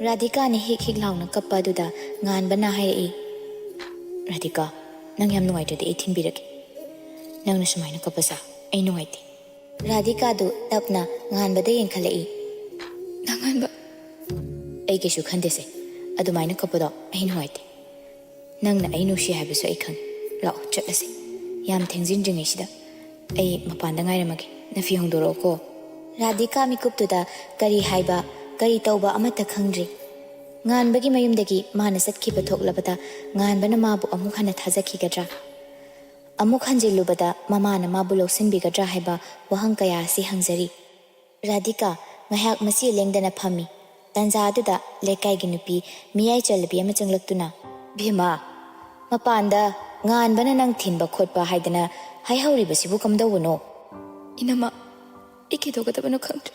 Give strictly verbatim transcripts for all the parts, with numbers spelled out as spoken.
ꯔꯥꯙꯤꯀꯥꯅ ꯍꯤꯛ ꯍꯤꯛ ꯂꯥꯎꯅ ꯀꯞꯄ ꯑꯗꯨꯗ ꯉꯥꯟꯕꯅ ꯍꯥꯏꯔꯛꯏ, "ꯔꯥꯙꯤꯀꯥ, ꯅꯪ ꯌꯥꯝ ꯅꯨꯡꯉꯥꯏꯇ꯭ꯔꯗꯤ ꯑꯩ ꯊꯤꯟꯕꯤꯔꯒꯦ꯫ ꯅꯪꯅ ꯁꯨꯃꯥꯏꯅ ꯀꯞꯄꯁꯦ ꯑꯩ ꯅꯨꯡꯉꯥꯏꯇꯦ꯫" ꯔꯥꯙꯤꯀꯥꯗꯨ ꯇꯞꯅ ꯉꯥꯟꯕꯗ ꯌꯦꯡꯈꯠꯂꯛꯏ꯫ "ꯅꯉꯥꯟꯕ, ꯑꯩ ꯀꯩꯁꯨ ꯈꯟꯗꯦꯁꯦ, ꯑꯗꯨꯃꯥꯏꯅ ꯀꯞꯄꯗꯣ ꯑꯩ ꯅꯨꯡꯉꯥꯏꯇꯦ꯫ ꯅꯪꯅ ꯑꯩ ꯅꯨꯡꯁꯤ ꯍꯥꯏꯕꯁꯨ ꯑꯩ ꯈꯪꯉꯤ꯫ ꯂꯥꯛꯑꯣ, ꯆꯠꯂꯁꯤ꯫ ꯌꯥꯝ ꯊꯦꯡꯖꯤꯟꯗ꯭ꯔꯤꯉꯩꯁꯤꯗ ꯑꯩ ꯃꯄꯥꯟꯗ ꯉꯥꯏꯔꯝꯃꯒꯦ꯫ ꯅꯐꯤ ꯍꯣꯡꯗꯣꯔꯛꯑꯣꯀꯣ꯫" ꯔꯥꯙꯤꯀꯥ ꯃꯤꯀꯨꯞꯇꯨꯗ ꯀꯔꯤ ꯍꯥꯏꯕ, ꯀꯔꯤ ꯇꯧꯕ ꯑꯃꯠꯇ ꯈꯪꯗ꯭ꯔꯤ꯫ ꯉꯥꯟꯕꯒꯤ ꯃꯌꯨꯝꯗꯒꯤ ꯃꯥꯅ ꯆꯠꯈꯤꯕ ꯊꯣꯛꯂꯕꯗ ꯉꯥꯟꯕꯅ ꯃꯥꯕꯨ ꯑꯃꯨꯛ ꯍꯟꯅ ꯊꯥꯖꯈꯤꯒꯗ꯭ꯔꯥ? ꯑꯃꯨꯛ ꯍꯟꯖꯤꯜꯂꯨꯕꯗ ꯃꯃꯥꯅ ꯃꯥꯕꯨ ꯂꯧꯁꯤꯟꯕꯤꯒꯗ꯭ꯔꯥ ꯍꯥꯏꯕ ꯋꯥꯍꯪ ꯀꯌꯥ ꯑꯁꯤ ꯍꯪꯖꯔꯤ꯫ ꯔꯥꯙꯤꯀꯥ ꯉꯥꯏꯍꯥꯛ ꯃꯆꯤ ꯂꯦꯡꯗꯅ ꯐꯝꯃꯤ꯫ ꯇꯥꯟꯖꯥ ꯑꯗꯨꯗ ꯂꯩꯀꯥꯏꯒꯤ ꯅꯨꯄꯤ ꯃꯤꯌꯥꯏ ꯆꯜꯂꯕꯤ ꯑꯃ ꯆꯪꯂꯛꯇꯨꯅ, "ꯚꯤꯃꯥ, ꯃꯄꯥꯟꯗ ꯉꯥꯟꯕꯅ ꯅꯪ ꯊꯤꯟꯕ ꯈꯣꯠꯄ ꯍꯥꯏꯗꯅ ꯍꯥꯏꯍꯧꯔꯤꯕꯁꯤꯕꯨ ꯀꯝꯗꯧꯕꯅꯣ?" "ꯏꯅꯝꯃ, ꯑꯩ ꯀꯩꯗꯧꯒꯗꯕꯅꯣ ꯈꯪꯗ꯭ꯔꯦ꯫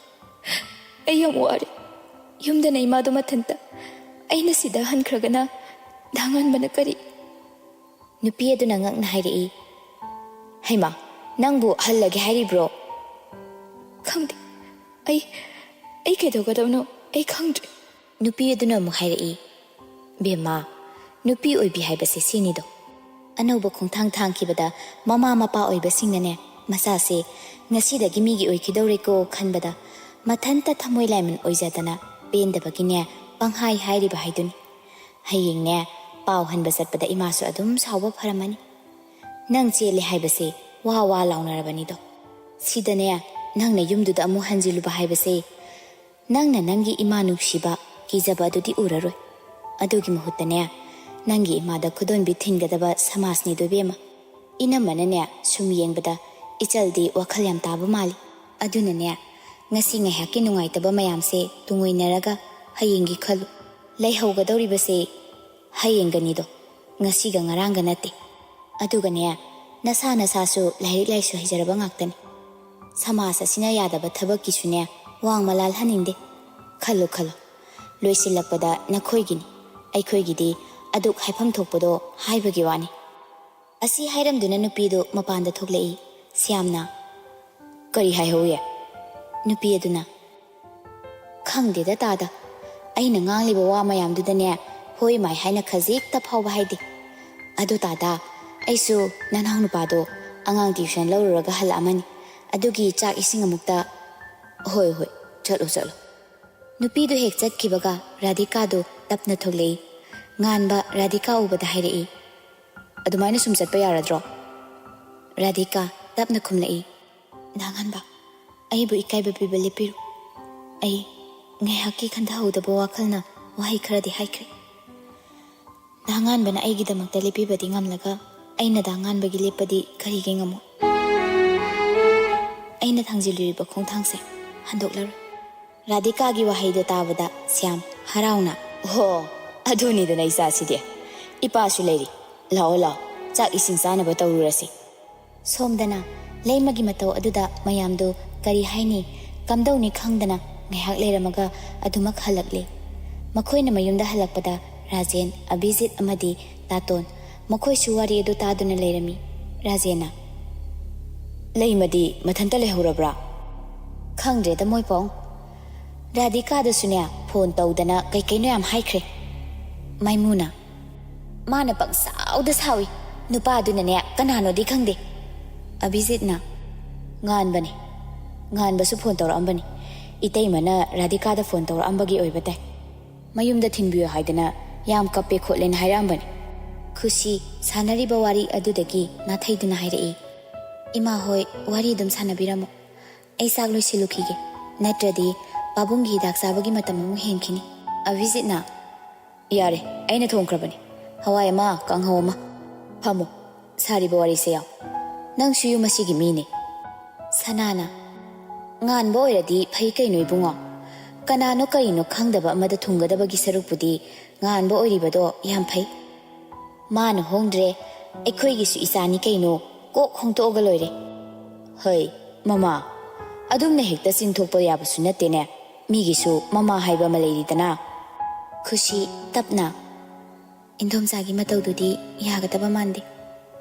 ꯑꯩ ꯌꯥꯝ ꯋꯥꯔꯦ꯫ ꯌꯨꯝꯗꯅ ꯏꯃꯥꯗꯣ ꯃꯊꯟꯇ, ꯑꯩꯅ ꯁꯤꯗ ꯍꯟꯈ꯭ꯔꯒꯅ ꯗꯥ ꯉꯥꯟꯕꯅ ꯀꯔꯤ?" ꯅꯨꯄꯤ ꯑꯗꯨꯅ ꯉꯛꯅ ꯍꯥꯏꯔꯛꯏ, "ꯍꯩꯃꯥ, ꯅꯪꯕꯨ ꯍꯜꯂꯒꯦ ꯍꯥꯏꯔꯤꯕ꯭ꯔꯣ?" "ꯈꯪꯗꯦ꯫ ꯑꯩ, ꯑꯩ ꯀꯩꯗꯧꯒꯗꯕꯅꯣ ꯑꯩ ꯈꯪꯗ꯭ꯔꯦ꯫" ꯅꯨꯄꯤ ꯑꯗꯨꯅ ꯑꯃꯨꯛ ꯍꯥꯏꯔꯛꯏ, "ꯕꯦꯝꯃ, ꯅꯨꯄꯤ ꯑꯣꯏꯕꯤ ꯍꯥꯏꯕꯁꯦ ꯁꯤꯅꯤꯗꯣ꯫ ꯑꯅꯧꯕ ꯈꯣꯡꯊꯥꯡ ꯊꯥꯡꯈꯤꯕꯗ ꯃꯃꯥ ꯃꯄꯥ ꯑꯣꯏꯕꯁꯤꯡꯅꯅꯦ, ꯃꯆꯥꯁꯦ ꯉꯁꯤꯗꯒꯤ ꯃꯤꯒꯤ ꯑꯣꯏꯈꯤꯗꯧꯔꯦꯀꯣ ꯈꯟꯕꯗ ꯃꯊꯟꯇ ꯊꯃꯣꯏ ꯂꯥꯏꯃꯟ ꯑꯣꯏꯖꯗꯅ ꯄꯦꯟꯗꯕꯒꯤꯅꯦ ꯄꯪꯍꯥꯏ ꯍꯥꯏꯔꯤꯕ ꯍꯥꯏꯗꯨꯅꯤ꯫ ꯍꯌꯦꯡꯅꯦ ꯄꯥꯎ ꯍꯟꯕ ꯆꯠꯄꯗ ꯏꯃꯥꯁꯨ ꯑꯗꯨꯝ ꯁꯥꯎꯕ ꯐꯔꯝꯃꯅꯤ꯫ ꯅꯪ ꯆꯦꯜꯂꯦ ꯍꯥꯏꯕꯁꯦ ꯋꯥ ꯋꯥ ꯂꯥꯎꯅꯔꯕꯅꯤꯗꯣ꯫ ꯁꯤꯗꯅꯦ ꯅꯪꯅ ꯌꯨꯝꯗꯨꯗ ꯑꯃꯨꯛ ꯍꯟꯖꯤꯜꯂꯨꯕ ꯍꯥꯏꯕꯁꯦ ꯅꯪꯅ ꯅꯪꯒꯤ ꯏꯃꯥ ꯅꯨꯡꯁꯤꯕ, ꯀꯤꯖꯕ ꯑꯗꯨꯗꯤ ꯎꯔꯔꯣꯏ꯫ ꯑꯗꯨꯒꯤ ꯃꯍꯨꯠꯇꯅꯦ, ꯅꯪꯒꯤ ꯏꯃꯥꯗ ꯈꯨꯗꯣꯟꯕꯤ ꯊꯤꯟꯒꯗꯕ ꯁꯃꯥꯖꯅꯤꯗꯣ ꯏꯕꯦꯝꯃ꯫" ꯏꯅꯝꯃꯅꯅꯦ ꯁꯨꯝ ꯌꯦꯡꯕꯗ, "ꯏꯆꯜꯗꯤ ꯋꯥꯈꯜ ꯌꯥꯝ ꯇꯥꯕ ꯃꯥꯜꯂꯤ꯫ ꯑꯗꯨꯅꯅꯦ, ꯉꯁꯤ ꯉꯥꯏꯍꯥꯛꯀꯤ ꯅꯨꯡꯉꯥꯏꯇꯕ ꯃꯌꯥꯝꯁꯦ ꯇꯨꯡꯑꯣꯏꯅꯔꯒ ꯍꯌꯦꯡꯒꯤ ꯈꯜꯂꯨ꯫ ꯂꯩꯍꯧꯒꯗꯧꯔꯤꯕꯁꯦ ꯍꯌꯦꯡꯒꯅꯤꯗꯣ, ꯉꯁꯤꯒ ꯉꯔꯥꯡꯒ ꯅꯠꯇꯦ꯫ ꯑꯗꯨꯒꯅꯦ, ꯅꯁꯥ ꯅꯁꯥꯁꯨ ꯂꯥꯏꯔꯤꯛ ꯂꯥꯏꯁꯨ ꯍꯩꯖꯔꯕ ꯉꯥꯛꯇꯅꯤ꯫ ꯁꯃꯥꯖ ꯑꯁꯤꯅ ꯌꯥꯗꯕ ꯊꯕꯛꯀꯤꯁꯨꯅꯦ ꯋꯥꯡꯃ ꯂꯥꯜꯍꯟꯅꯤꯡꯗꯦ꯫ ꯈꯜꯂꯨ ꯈꯜꯂꯨ, ꯂꯣꯏꯁꯤꯜꯂꯛꯄꯗ ꯅꯈꯣꯏꯒꯤꯅꯤ, ꯑꯩꯈꯣꯏꯒꯤꯗꯤ ꯑꯗꯨꯛ ꯍꯥꯏꯐꯝ ꯊꯣꯛꯄꯗꯣ ꯍꯥꯏꯕꯒꯤ ꯋꯥꯅꯤ꯫" ꯑꯁꯤ ꯍꯥꯏꯔꯝꯗꯨꯅ ꯅꯨꯄꯤꯗꯨ ꯃꯄꯥꯟꯗ ꯊꯣꯛꯂꯛꯏ꯫ ꯁ꯭ꯌꯥꯝꯅ, "ꯀꯔꯤ ꯍꯥꯏꯍꯧꯏ?" ꯅꯨꯄꯤ ꯑꯗꯨꯅ, "ꯈꯪꯗꯦꯗ ꯇꯥꯗ, ꯑꯩꯅ ꯉꯥꯡꯂꯤꯕ ꯋꯥ ꯃꯌꯥꯝꯗꯨꯗꯅꯦ, ꯍꯣꯏ ꯃꯥꯏ ꯍꯥꯏꯅ ꯈꯖꯤꯛꯇ ꯐꯥꯎꯕ ꯍꯥꯏꯗꯦ꯫ ꯑꯗꯨ ꯇꯥꯗ, ꯑꯩꯁꯨ ꯅꯅꯥꯎ ꯅꯨꯄꯥꯗꯣ ꯑꯉꯥꯡ ꯇ꯭ꯌꯨꯁꯟ ꯂꯧꯔꯨꯔꯒ ꯍꯜꯂꯛꯑꯃꯅꯤ꯫ ꯑꯗꯨꯒꯤ ꯆꯥꯛ ꯏꯁꯤꯡ ꯑꯃꯨꯛꯇ꯫ "ꯍꯣꯏ, ꯍꯣꯏ, ꯆꯠꯂꯣ, ꯆꯠꯂꯣ꯫" ꯅꯨꯄꯤꯗꯨ ꯍꯦꯛ ꯆꯠꯈꯤꯕꯒ ꯔꯥꯙꯤꯀꯥꯗꯨ ꯇꯞꯅ ꯊꯣꯛꯂꯛꯏ꯫ ꯉꯥꯟꯕ ꯔꯥꯙꯤꯀꯥ ꯎꯕꯗ ꯍꯥꯏꯔꯛꯏ, "ꯑꯗꯨꯃꯥꯏꯅ ꯁꯨꯝ ꯆꯠꯄ ꯌꯥꯔꯗ꯭ꯔꯣ?" ꯔꯥꯙꯤꯀꯥ ꯇꯞꯅ ꯈꯨꯝꯂꯛꯏ, "ꯅꯥ ꯉꯥꯟꯕ, ꯑꯩꯕꯨ ꯏꯀꯥꯏꯕ ꯄꯤꯕ ꯂꯦꯞꯄꯤꯔꯣ꯫ ꯑꯩ ꯉꯥꯏꯍꯥꯛꯀꯤ ꯈꯟꯊꯍꯧꯗꯕ ꯋꯥꯈꯜꯅ ꯋꯥꯍꯩ ꯈꯔꯗꯤ ꯍꯥꯏꯈ꯭ꯔꯦ꯫ ꯅꯥ ꯉꯥꯟꯕꯅ ꯑꯩꯒꯤꯗꯃꯛꯇ ꯂꯦꯞꯄꯤꯕꯗꯤ ꯉꯝꯂꯒ ꯑꯩꯅ ꯗꯥ ꯉꯥꯟꯕꯒꯤ ꯂꯦꯞꯄꯗꯤ ꯀꯔꯤꯒꯤ ꯉꯝꯃꯣꯏ? ꯑꯩꯅ ꯊꯥꯡꯖꯤꯜꯂꯨꯔꯤꯕ ꯈꯣꯡꯊꯥꯡꯁꯦ ꯍꯟꯗꯣꯛꯂꯔꯣꯏ꯫" ꯔꯥꯙꯤꯀꯥꯒꯤ ꯋꯥꯍꯩꯗꯣ ꯇꯥꯕꯗ ꯁ꯭ꯌꯥꯝ ꯍꯔꯥꯎꯅ, "ꯑꯣ, ꯑꯗꯨꯅꯤꯗꯅ ꯏꯆꯥꯁꯤꯗꯤ꯫ ꯏꯄꯥꯁꯨ ꯂꯩꯔꯤ꯫ ꯂꯥꯛꯑꯣ, ꯂꯥꯛꯑꯣ, ꯆꯥꯛ ꯏꯁꯤꯡ ꯆꯥꯅꯕ ꯇꯧꯔꯨꯔꯁꯤ꯫" ꯁꯣꯝꯗꯅ ꯂꯩꯃꯒꯤ ꯃꯇꯧ ꯑꯗꯨꯗ ꯃꯌꯥꯝꯗꯨ ꯀꯔꯤ ꯍꯥꯏꯅꯤ, ꯀꯝꯗꯧꯅꯤ ꯈꯪꯗꯅ ꯉꯥꯏꯍꯥꯛ ꯂꯩꯔꯝꯃꯒ ꯑꯗꯨꯃꯛ ꯍꯜꯂꯛꯂꯦ꯫ ꯃꯈꯣꯏꯅ ꯃꯌꯨꯝꯗ ꯍꯜꯂꯛꯄꯗ ꯔꯥꯖꯦꯟ, ꯑꯚꯤꯖꯤꯠ ꯑꯃꯗꯤ ꯇꯥꯇꯣꯟ, ꯃꯈꯣꯏꯁꯨ ꯋꯥꯔꯤ ꯑꯗꯨ ꯇꯥꯗꯨꯅ ꯂꯩꯔꯝꯃꯤ꯫ ꯔꯥꯖꯦꯟꯅ, "ꯂꯩꯃꯗꯤ ꯃꯊꯟꯇ ꯂꯩꯍꯧꯔꯕ꯭ꯔꯥ?" "ꯈꯪꯗ꯭ꯔꯦꯗ ꯃꯣꯏ ꯄꯥꯎ꯫ ꯔꯥꯙꯤꯀꯥꯗꯁꯨꯅꯦ ꯐꯣꯟ ꯇꯧꯗꯅ ꯀꯩꯀꯩꯅꯣ ꯌꯥꯝ ꯍꯥꯏꯈ꯭ꯔꯦ꯫" ꯃꯥꯏꯃꯨꯅ, "ꯃꯥꯅ ꯄꯪꯁꯥꯎꯗ ꯁꯥꯎꯏ꯫ ꯅꯨꯄꯥꯗꯨꯅꯅꯦ ꯀꯅꯥꯅꯣꯗꯤ ꯈꯪꯗꯦ꯫" ꯑꯚꯤꯖꯤꯠꯅ, "ꯉꯥꯟꯕꯅꯤ꯫ ꯉꯥꯟꯕꯁꯨ ꯐꯣꯟ ꯇꯧꯔꯛꯑꯝꯕꯅꯤ꯫ ꯏꯇꯩꯃꯅ ꯔꯥꯙꯤꯀꯥꯗ ꯐꯣꯟ ꯇꯧꯔꯛꯑꯝꯕꯒꯤ ꯑꯣꯏꯕ ꯇꯥꯏ꯫ ꯃꯌꯨꯝꯗ ꯊꯤꯟꯕꯤꯌꯨ ꯍꯥꯏꯗꯅ ꯌꯥꯝ ꯀꯞꯄꯦ ꯈꯣꯠꯂꯦꯅ ꯍꯥꯏꯔꯛꯑꯝꯕꯅꯤ꯫" ꯈꯨꯁꯤ ꯁꯥꯟꯅꯔꯤꯕ ꯋꯥꯔꯤ ꯑꯗꯨꯗꯒꯤ ꯅꯥꯊꯩꯗꯨꯅ ꯍꯥꯏꯔꯛꯏ, "ꯏꯃꯥ ꯍꯣꯏ, ꯋꯥꯔꯤ ꯑꯗꯨꯝ ꯁꯥꯟꯅꯕꯤꯔꯝꯃꯣ꯫ ꯑꯩ ꯆꯥꯛ ꯂꯣꯏꯁꯤꯜꯂꯨꯈꯤꯒꯦ꯫ ꯅꯠꯇ꯭ꯔꯗꯤ ꯄꯥꯕꯨꯡꯒꯤ ꯍꯤꯗꯥꯛ ꯆꯥꯕꯒꯤ ꯃꯇꯝ ꯑꯃꯨꯛ ꯍꯦꯟꯈꯤꯅꯤ꯫" ꯑꯚꯤꯖꯤꯠꯅ, "ꯌꯥꯔꯦ, ꯑꯩꯅ ꯊꯣꯡꯈ꯭ꯔꯕꯅꯤ꯫ ꯍꯋꯥꯏ ꯑꯃ, ꯀꯥꯡꯍꯧ ꯑꯃ꯫ ꯐꯝꯃꯨ, ꯁꯥꯔꯤꯕ ꯋꯥꯔꯤꯁꯦ ꯌꯥꯎ꯫ ꯅꯪꯁꯨ ꯌꯨꯝ ꯑꯁꯤꯒꯤ ꯃꯤꯅꯤ꯫" ꯁꯅꯥꯅ, "ꯉꯥꯟꯕ ꯑꯣꯏꯔꯗꯤ ꯐꯩ ꯀꯩꯅꯣ ꯏꯕꯨꯡꯉꯣ꯫ ꯀꯅꯥꯅꯣ ꯀꯔꯤꯅꯣ ꯈꯪꯗꯕ ꯑꯃꯗ ꯊꯨꯡꯒꯗꯕꯒꯤ ꯁꯔꯨꯛꯄꯨꯗꯤ ꯉꯥꯟꯕ ꯑꯣꯏꯔꯤꯕꯗꯣ ꯌꯥꯝ ꯐꯩ꯫ ꯃꯥꯅ ꯍꯣꯡꯗ꯭ꯔꯦ, ꯑꯩꯈꯣꯏꯒꯤꯁꯨ ꯏꯆꯥꯅꯤ ꯀꯩꯅꯣ, ꯀꯣꯛ ꯍꯣꯡꯗꯣꯛꯑꯒ ꯂꯣꯏꯔꯦ꯫" "ꯍꯩ, ꯃꯃꯥ, ꯑꯗꯨꯝꯅ ꯍꯦꯛꯇ ꯆꯤꯟꯊꯣꯛꯄ ꯌꯥꯕꯁꯨ ꯅꯠꯇꯦꯅꯦ꯫ ꯃꯤꯒꯤꯁꯨ ꯃꯃꯥ ꯍꯥꯏꯕ ꯑꯃ ꯂꯩꯔꯤꯗꯅ꯫" ꯈꯨꯁꯤ ꯇꯞꯅ, "ꯏꯟꯗꯣꯝꯆꯥꯒꯤ ꯃꯇꯧꯗꯨꯗꯤ ꯌꯥꯒꯗꯕ ꯃꯥꯟꯗꯦ꯫"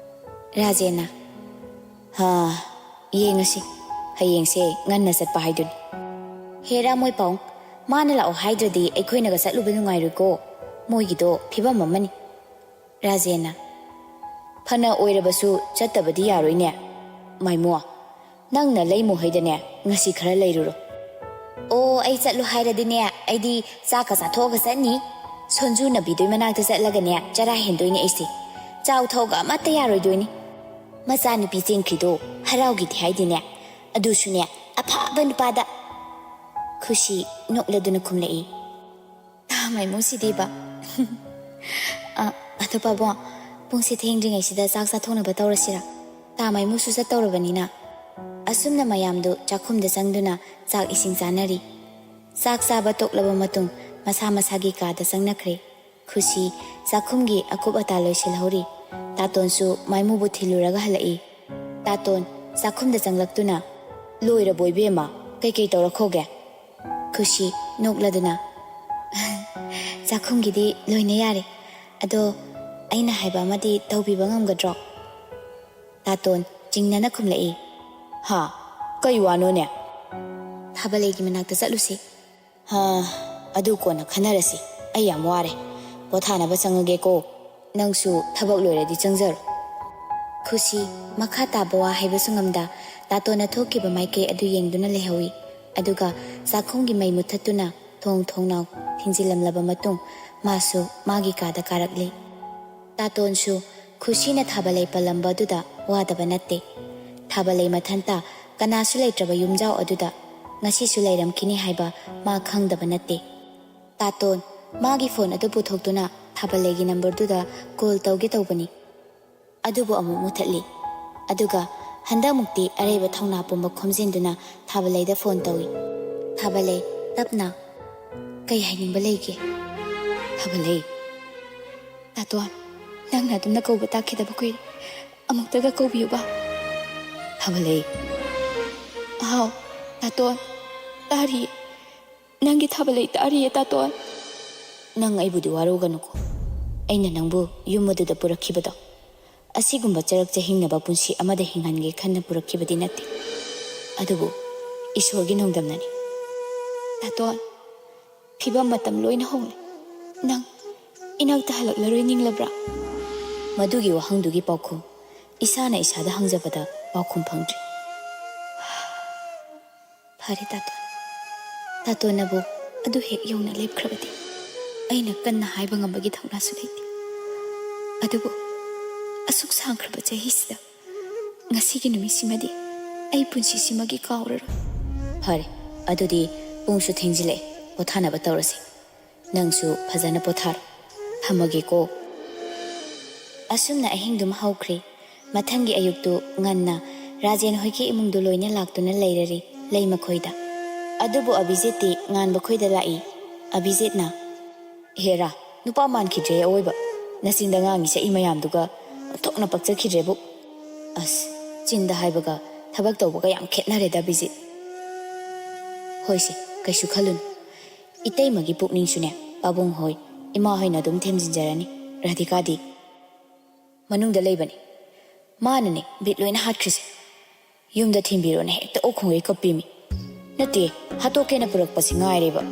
ꯔꯥꯖꯦꯟꯅ, "ꯍꯥ, ꯌꯦꯡꯉꯁꯤ꯫ ꯍꯌꯦꯡꯁꯦ ꯉꯟꯅ ꯆꯠꯄ ꯍꯥꯏꯗꯨꯅꯤ꯫" "ꯍꯦꯔꯥ ꯃꯣꯏ ꯄꯥꯎ, ꯃꯥꯅ ꯂꯥꯛꯑꯣ ꯍꯥꯏꯗ꯭ꯔꯗꯤ ꯑꯩꯈꯣꯏꯅꯒ ꯆꯠꯂꯨꯕ ꯅꯨꯡꯉꯥꯏꯔꯣꯏꯀꯣ꯫ ꯃꯣꯏꯒꯤꯗꯣ ꯐꯤꯕꯝ ꯑꯃꯅꯤ꯫ ꯔꯥꯖꯦꯟꯅ, "ꯐꯅ ꯑꯣꯏꯔꯕꯁꯨ ꯆꯠꯇꯕꯗꯤ ꯌꯥꯔꯣꯏꯅꯦ, ꯃꯥꯏꯃꯣ꯫ ꯅꯪꯅ ꯂꯩꯃꯨ ꯍꯩꯗꯅꯦ, ꯉꯁꯤ ꯈꯔ ꯂꯩꯔꯨꯔꯣ꯫" "ꯑꯣ, ꯑꯩ ꯆꯠꯂꯨ ꯍꯥꯏꯔꯗꯤꯅꯦ, ꯑꯩꯗꯤ ꯆꯥꯛꯀ ꯆꯥꯊꯣꯛꯑꯒ ꯆꯠꯅꯤ꯫ ꯁꯣꯟꯖꯨ ꯅꯕꯤꯗꯣꯏ ꯃꯅꯥꯛꯇ ꯆꯠꯂꯒꯅꯦ, ꯆꯔꯥ ꯍꯦꯟꯗꯣꯏꯅꯦ ꯑꯩꯁꯦ꯫ ꯆꯥꯎ ꯊꯛꯎꯒ ꯑꯃꯠꯇ ꯌꯥꯔꯣꯏꯗꯣꯏꯅꯤ꯫ ꯃꯆꯥꯅꯨꯄꯤ ꯆꯦꯟꯈ꯭ꯔꯤꯗꯣ ꯍꯔꯥꯎꯒꯤꯗꯤ ꯍꯥꯏꯗꯤꯅꯦ, ꯑꯗꯨꯁꯨꯅꯦ, ꯑꯐꯕ ꯅꯨꯄꯥꯗ꯫" ꯈꯨꯁꯤ ꯅꯣꯛꯂꯗꯨꯅ ꯈꯨꯝꯂꯛꯏ꯫ ꯇꯥ ꯃꯥꯏꯃꯨꯁꯤꯗꯤꯕ꯫ ꯑ, ꯑꯗꯣ ꯄꯥꯕꯨꯡ, ꯄꯨꯡꯁꯦ ꯊꯦꯡꯗ꯭ꯔꯤꯉꯩꯁꯤꯗ ꯆꯥꯛ ꯆꯥꯊꯣꯛꯅꯕ ꯇꯧꯔꯁꯤꯔꯥ? ꯇꯥ ꯃꯥꯏꯃꯨꯁꯨ ꯆꯠꯇꯧꯔꯕꯅꯤꯅ꯫ ꯑꯁꯨꯝꯅ ꯃꯌꯥꯝꯗꯨ ꯆꯥꯛꯈꯨꯝꯗ ꯆꯪꯗꯨꯅ ꯆꯥꯛ ꯏꯁꯤꯡ ꯆꯥꯅꯔꯤ꯫ ꯆꯥꯛ ꯆꯥꯕ ꯇꯣꯛꯂꯕ ꯃꯇꯨꯡ ꯃꯁꯥ ꯃꯁꯥꯒꯤ ꯀꯥꯗ ꯆꯪꯅꯈ꯭ꯔꯦ꯫ ꯈꯨꯁꯤ ꯆꯥꯛꯈꯨꯝꯒꯤ ꯑꯀꯨꯞ ꯑꯇꯥ ꯂꯣꯏꯁꯤꯜꯍꯧꯔꯤ꯫ ꯇꯥꯇꯣꯟꯁꯨ ꯃꯥꯏꯃꯨꯕꯨ ꯊꯤꯜꯂꯨꯔꯒ ꯍꯜꯂꯛꯏ꯫ ꯇꯥꯇꯣꯟ ꯆꯥꯛꯈꯨꯝꯗ ꯆꯪꯂꯛꯇꯨꯅ, "ꯂꯣꯏꯔꯕꯣ ꯏꯕꯦꯝꯃ? ꯀꯩꯀꯩ ꯇꯧꯔꯛꯈꯣꯒꯦ?" ꯈꯨꯁꯤ ꯅꯣꯛꯂꯗꯨꯅ, "ꯆꯥꯛꯈꯨꯝꯒꯤꯗꯤ ꯂꯣꯏꯅ ꯌꯥꯔꯦ꯫ ꯑꯗꯣ ꯑꯩꯅ ꯍꯥꯏꯕ ꯑꯃꯗꯤ ꯇꯧꯕꯤꯕ ꯉꯝꯒꯗ꯭ꯔꯣ?" ꯇꯥꯇꯣꯟ ꯆꯤꯡꯅꯅ ꯈꯨꯝꯂꯛꯏ꯫ "ꯍꯥ? ꯀꯩ ꯋꯥꯅꯣꯅꯦ?" "ꯊꯥꯕꯂꯩꯒꯤ ꯃꯅꯥꯛꯇ ꯆꯠꯂꯨꯁꯤ꯫" "ꯍꯥ, ꯑꯗꯨ ꯀꯣꯟꯅ ꯈꯟꯅꯔꯁꯤ꯫ ꯑꯩ ꯌꯥꯝ ꯋꯥꯔꯦ꯫ ꯄꯣꯊꯥꯅꯕ ꯆꯪꯉꯒꯦꯀꯣ꯫ ꯅꯪꯁꯨ ꯊꯕꯛ ꯂꯣꯏꯔꯗꯤ ꯆꯪꯖꯔꯣ꯫" ꯈꯨꯁꯤ ꯃꯈꯥ ꯇꯥꯕ ꯋꯥ ꯍꯥꯏꯕꯁꯨ ꯉꯝꯗ ꯇꯥꯇꯣꯟꯅ ꯊꯣꯛꯈꯤꯕ ꯃꯥꯏꯀꯩ ꯑꯗꯨ ꯌꯦꯡꯗꯨꯅ ꯂꯩꯍꯧꯏ꯫ ꯑꯗꯨꯒ ꯆꯥꯛꯈꯨꯝꯒꯤ ꯃꯩ ꯃꯨꯊꯠꯇꯨꯅ ꯊꯣꯡ ꯊꯣꯡꯅꯥꯎ ꯊꯤꯡꯖꯤꯜꯂꯝꯂꯕ ꯃꯇꯨꯡ ꯃꯥꯁꯨ ꯃꯥꯒꯤ ꯀꯥꯗ ꯀꯥꯔꯛꯂꯤ꯫ ꯇꯥꯇꯣꯟꯁꯨ ꯈꯨꯁꯤꯅ ꯊꯥꯕꯂꯩ ꯄꯜꯂꯝꯕ ꯑꯗꯨꯗ ꯋꯥꯗꯕ ꯅꯠꯇꯦ꯫ ꯊꯥꯕꯂꯩ ꯃꯊꯟꯇ ꯀꯅꯥꯁꯨ ꯂꯩꯇ꯭ꯔꯕ ꯌꯨꯝꯖꯥꯎ ꯑꯗꯨꯗ ꯉꯁꯤꯁꯨ ꯂꯩꯔꯝꯈꯤꯅꯤ ꯍꯥꯏꯕ ꯃꯥ ꯈꯪꯗꯕ ꯅꯠꯇꯦ꯫ ꯇꯥꯇꯣꯟ ꯃꯥꯒꯤ ꯐꯣꯟ ꯑꯗꯨ ꯄꯨꯊꯣꯛꯇꯨꯅ ꯊꯥꯕꯂꯩꯒꯤ ꯅꯝꯕꯔꯗꯨꯗ ꯀꯣꯜ ꯇꯧꯒꯦ ꯇꯧꯕꯅꯤ꯫ ꯑꯗꯨꯕꯨ ꯑꯃꯨꯛ ꯃꯨꯊꯠꯂꯤ꯫ ꯑꯗꯨꯒ ꯍꯟꯗꯛꯃꯨꯛꯇꯤ ꯑꯔꯩꯕ ꯊꯧꯅꯥ ꯄꯨꯝꯕ ꯈꯣꯝꯖꯤꯟꯗꯨꯅ ꯊꯥꯕꯂꯩꯗ ꯐꯣꯟ ꯇꯧꯏ꯫ ꯊꯥꯕꯂꯩ ꯇꯞꯅ, "ꯀꯩ ꯍꯥꯏꯅꯤꯡꯕ ꯂꯩꯒꯦ?" ꯊꯥꯕꯂꯩ, "ꯇꯥꯇꯣꯟ, ꯅꯪꯅ ꯑꯗꯨꯝꯅ ꯀꯧꯕ ꯇꯥꯈꯤꯗꯕ ꯀꯨꯏꯔꯦ꯫ ꯑꯃꯨꯛꯇꯒ ꯀꯧꯕꯤꯌꯨꯕ꯫" ꯊꯥꯕꯂꯩ, "ꯍꯥꯎ, ꯇꯥꯇꯣꯟ, ꯇꯥꯔꯤꯌꯦ꯫ ꯅꯪꯒꯤ ꯊꯥꯕꯂꯩ ꯇꯥꯔꯤꯌꯦ, ꯇꯥꯇꯣꯟ꯫" "ꯅꯪ ꯑꯩꯕꯨꯗꯤ ꯋꯥꯔꯧꯒꯅꯨꯀꯣ꯫ ꯑꯩꯅ ꯅꯪꯕꯨ ꯌꯨꯝ ꯑꯗꯨꯗ ꯄꯨꯔꯛꯈꯤꯕꯗꯣ ꯑꯁꯤꯒꯨꯝꯕ ꯆꯔꯛ ꯆꯍꯤꯡꯅꯕ ꯄꯨꯟꯁꯤ ꯑꯃꯗ ꯍꯤꯡꯍꯟꯒꯦ ꯈꯟꯅ ꯄꯨꯔꯛꯈꯤꯕꯗꯤ ꯅꯠꯇꯦ꯫ ꯑꯗꯨꯕꯨ ꯏꯁꯣꯔꯒꯤ ꯅꯣꯡꯗꯝꯅꯅꯤ꯫" "ꯇꯥꯇꯣꯟ, ꯐꯤꯕꯝ ꯃꯇꯝ ꯂꯣꯏꯅ ꯍꯣꯡꯂꯦ꯫ ꯅꯪ ꯏꯅꯥꯛꯇ ꯍꯜꯂꯛꯂꯔꯣꯏ ꯅꯤꯡꯂꯕ꯭ꯔꯥ? ꯃꯗꯨꯒꯤ ꯋꯥꯍꯪꯗꯨꯒꯤ ꯄꯥꯎꯈꯨꯝ ꯏꯁꯥꯅ ꯏꯁꯥꯗ ꯍꯪꯖꯕꯗ ꯄꯥꯎꯈꯨꯝ ꯐꯪꯗ꯭ꯔꯤ꯫ ꯐꯔꯦ ꯇꯥꯇꯣꯟ, ꯇꯥꯇꯣꯟꯅꯕꯨ ꯑꯗꯨ ꯍꯦꯛ ꯌꯧꯅ ꯂꯦꯞꯈ꯭ꯔꯕꯗꯤ ꯑꯩꯅ ꯀꯟꯅ ꯍꯥꯏꯕ ꯉꯝꯕꯒꯤ ꯊꯧꯅꯥꯁꯨ ꯂꯩꯇꯦ꯫ ꯑꯗꯨꯕꯨ ꯑꯁꯨꯛ ꯁꯥꯡꯈ꯭ꯔꯕ ꯆꯍꯤꯁꯤꯗ ꯉꯁꯤꯒꯤ ꯅꯨꯃꯤꯠꯁꯤꯃꯗꯤ ꯑꯩ ꯄꯨꯟꯁꯤꯁꯤꯃꯒꯤ ꯀꯥꯎꯔꯔꯣꯏ꯫ ꯐꯔꯦ, ꯑꯗꯨꯗꯤ ꯄꯨꯡꯁꯨ ꯊꯦꯡꯖꯤꯜꯂꯛꯑꯦ, ꯄꯣꯊꯥꯅꯕ ꯇꯧꯔꯁꯤ꯫ ꯅꯪꯁꯨ ꯐꯖꯅ ꯄꯣꯊꯥꯔꯣ꯫ ꯊꯝꯃꯒꯦꯀꯣ꯫ ꯑꯁꯨꯝꯅ ꯑꯍꯤꯡꯗꯨꯃ ꯍꯧꯈ꯭ꯔꯦ꯫ ꯃꯊꯪꯒꯤ ꯑꯌꯨꯛꯇꯨ ꯉꯟꯅ ꯔꯥꯖꯦꯟ ꯍꯣꯏꯒꯤ ꯏꯃꯨꯡꯗꯨ ꯂꯣꯏꯅ ꯂꯥꯛꯇꯨꯅ ꯂꯩꯔꯔꯤ ꯂꯩꯃꯈꯣꯏꯗ꯫ ꯑꯗꯨꯕꯨ ꯑꯚꯤꯖꯤꯠꯇꯤ ꯉꯥꯟꯕ ꯈꯣꯏꯗ ꯂꯥꯛꯏ꯫ ꯑꯚꯤꯖꯤꯠꯅ, "ꯍꯦꯔꯥ, ꯅꯨꯄꯥ ꯃꯥꯟꯈꯤꯗ꯭ꯔꯦ ꯑꯑꯣꯏꯕ꯫ ꯅꯆꯤꯟꯗ ꯉꯥꯡꯉꯤ ꯁꯛꯏ ꯃꯌꯥꯝꯗꯨꯒ ꯑꯣꯟꯊꯣꯛꯅ ꯄꯛꯆꯈꯤꯗ꯭ꯔꯦꯕꯨ꯫ ꯑꯁ, ꯆꯤꯟꯗ ꯍꯥꯏꯕꯒ ꯊꯕꯛ ꯇꯧꯕꯒ ꯌꯥꯝ ꯈꯦꯠꯅꯔꯦꯗ, ꯑꯚꯤꯖꯤꯠ꯫ ꯍꯣꯏꯁꯦ, ꯀꯩꯁꯨ ꯈꯜꯂꯨꯅꯨ꯫ ꯏꯇꯩꯃꯒꯤ ꯄꯨꯛꯅꯤꯡꯁꯨꯅꯦ, ꯄꯥꯕꯨꯡ ꯍꯣꯏ, ꯏꯃꯥ ꯍꯣꯏꯅ ꯑꯗꯨꯝ ꯊꯦꯝꯖꯤꯟꯖꯔꯅꯤ꯫ ꯔꯥꯙꯤꯀꯥꯗꯤ ꯃꯅꯨꯡꯗ ꯂꯩꯕꯅꯤ꯫ ꯃꯥꯅꯅꯦ ꯕꯤꯠ ꯂꯣꯏꯅ ꯍꯥꯠꯈ꯭ꯔꯤꯁꯦ꯫ ꯌꯨꯝꯗ ꯊꯤꯟꯕꯤꯔꯣꯅ ꯍꯦꯛꯇ ꯑꯣꯛ ꯈꯣꯡꯒꯩ ꯀꯞꯄꯤꯃꯤ꯫ ꯅꯠꯇꯦ, ꯍꯥꯠꯇꯣꯛꯀꯦꯅ ꯄꯨꯔꯛꯄꯁꯤ ꯉꯥꯏꯔꯦꯕ꯫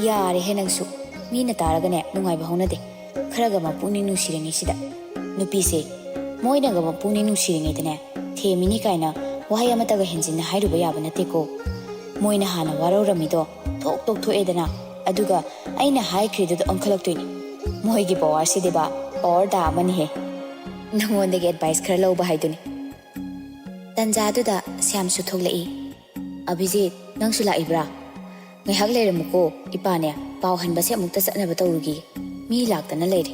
ꯌꯥꯔꯦꯍꯦ ꯅꯪꯁꯨ, ꯃꯤꯅ ꯇꯥꯔꯒꯅꯦ ꯅꯨꯡꯉꯥꯏꯕ ꯍꯧꯅꯗꯦ꯫ ꯈꯔꯒ ꯃꯄꯨꯛꯅꯤꯡ ꯅꯨꯡꯁꯤꯔꯤꯉꯩꯁꯤꯗ꯫ ꯅꯨꯄꯤꯁꯦ, ꯃꯣꯏꯅꯒ ꯃꯄꯨꯛꯅꯤꯡ ꯅꯨꯡꯁꯤꯔꯤꯉꯩꯗꯅꯦ ꯊꯦꯝꯃꯤꯅꯤ ꯀꯥꯏꯅ ꯋꯥꯍꯩ ꯑꯃꯠꯇꯒ ꯍꯦꯟꯖꯤꯟꯅ ꯍꯥꯏꯔꯨꯕ ꯌꯥꯕ ꯅꯠꯇꯦꯀꯣ꯫ ꯃꯣꯏꯅ ꯍꯥꯟꯅ ꯋꯥꯔꯧꯔꯝꯃꯤꯗꯣ ꯊꯣꯛ ꯇꯣꯛꯊꯣꯛꯑꯦꯗꯅ, ꯑꯗꯨꯒ ꯑꯩꯅ ꯍꯥꯏꯈ꯭ꯔꯤꯗꯨꯗ ꯑꯣꯟꯈꯠꯂꯛꯇꯣꯏꯅꯤ꯫ ꯃꯣꯏꯒꯤ ꯄꯋꯥꯔꯁꯤꯗꯤꯕ ꯄꯋꯥꯔ ꯗꯥ ꯑꯃꯅꯤꯍꯦ꯫ ꯅꯉꯣꯟꯗꯒꯤ ꯑꯦꯗꯚꯥꯏꯁ ꯈꯔ ꯂꯧꯕ ꯍꯥꯏꯗꯨꯅꯤ꯫ ꯇꯟꯖꯥꯗꯨꯗ ꯁ꯭ꯌꯥꯝꯁꯨ ꯊꯣꯛꯂꯛꯏ꯫ "ꯑꯚꯤꯖꯤꯠ, ꯅꯪꯁꯨ ꯂꯥꯛꯏꯕ꯭ꯔꯥ? ꯉꯥꯏꯍꯥꯛ ꯂꯩꯔꯝꯃꯨꯀꯣ, ꯏꯄꯥꯅꯦ ꯄꯥꯎ ꯍꯟꯕꯁꯦ ꯑꯃꯨꯛꯇ ꯆꯠꯅꯕ ꯇꯧꯔꯨꯒꯦ꯫ ꯃꯤ ꯂꯥꯛꯇꯅ ꯂꯩꯔꯦ꯫"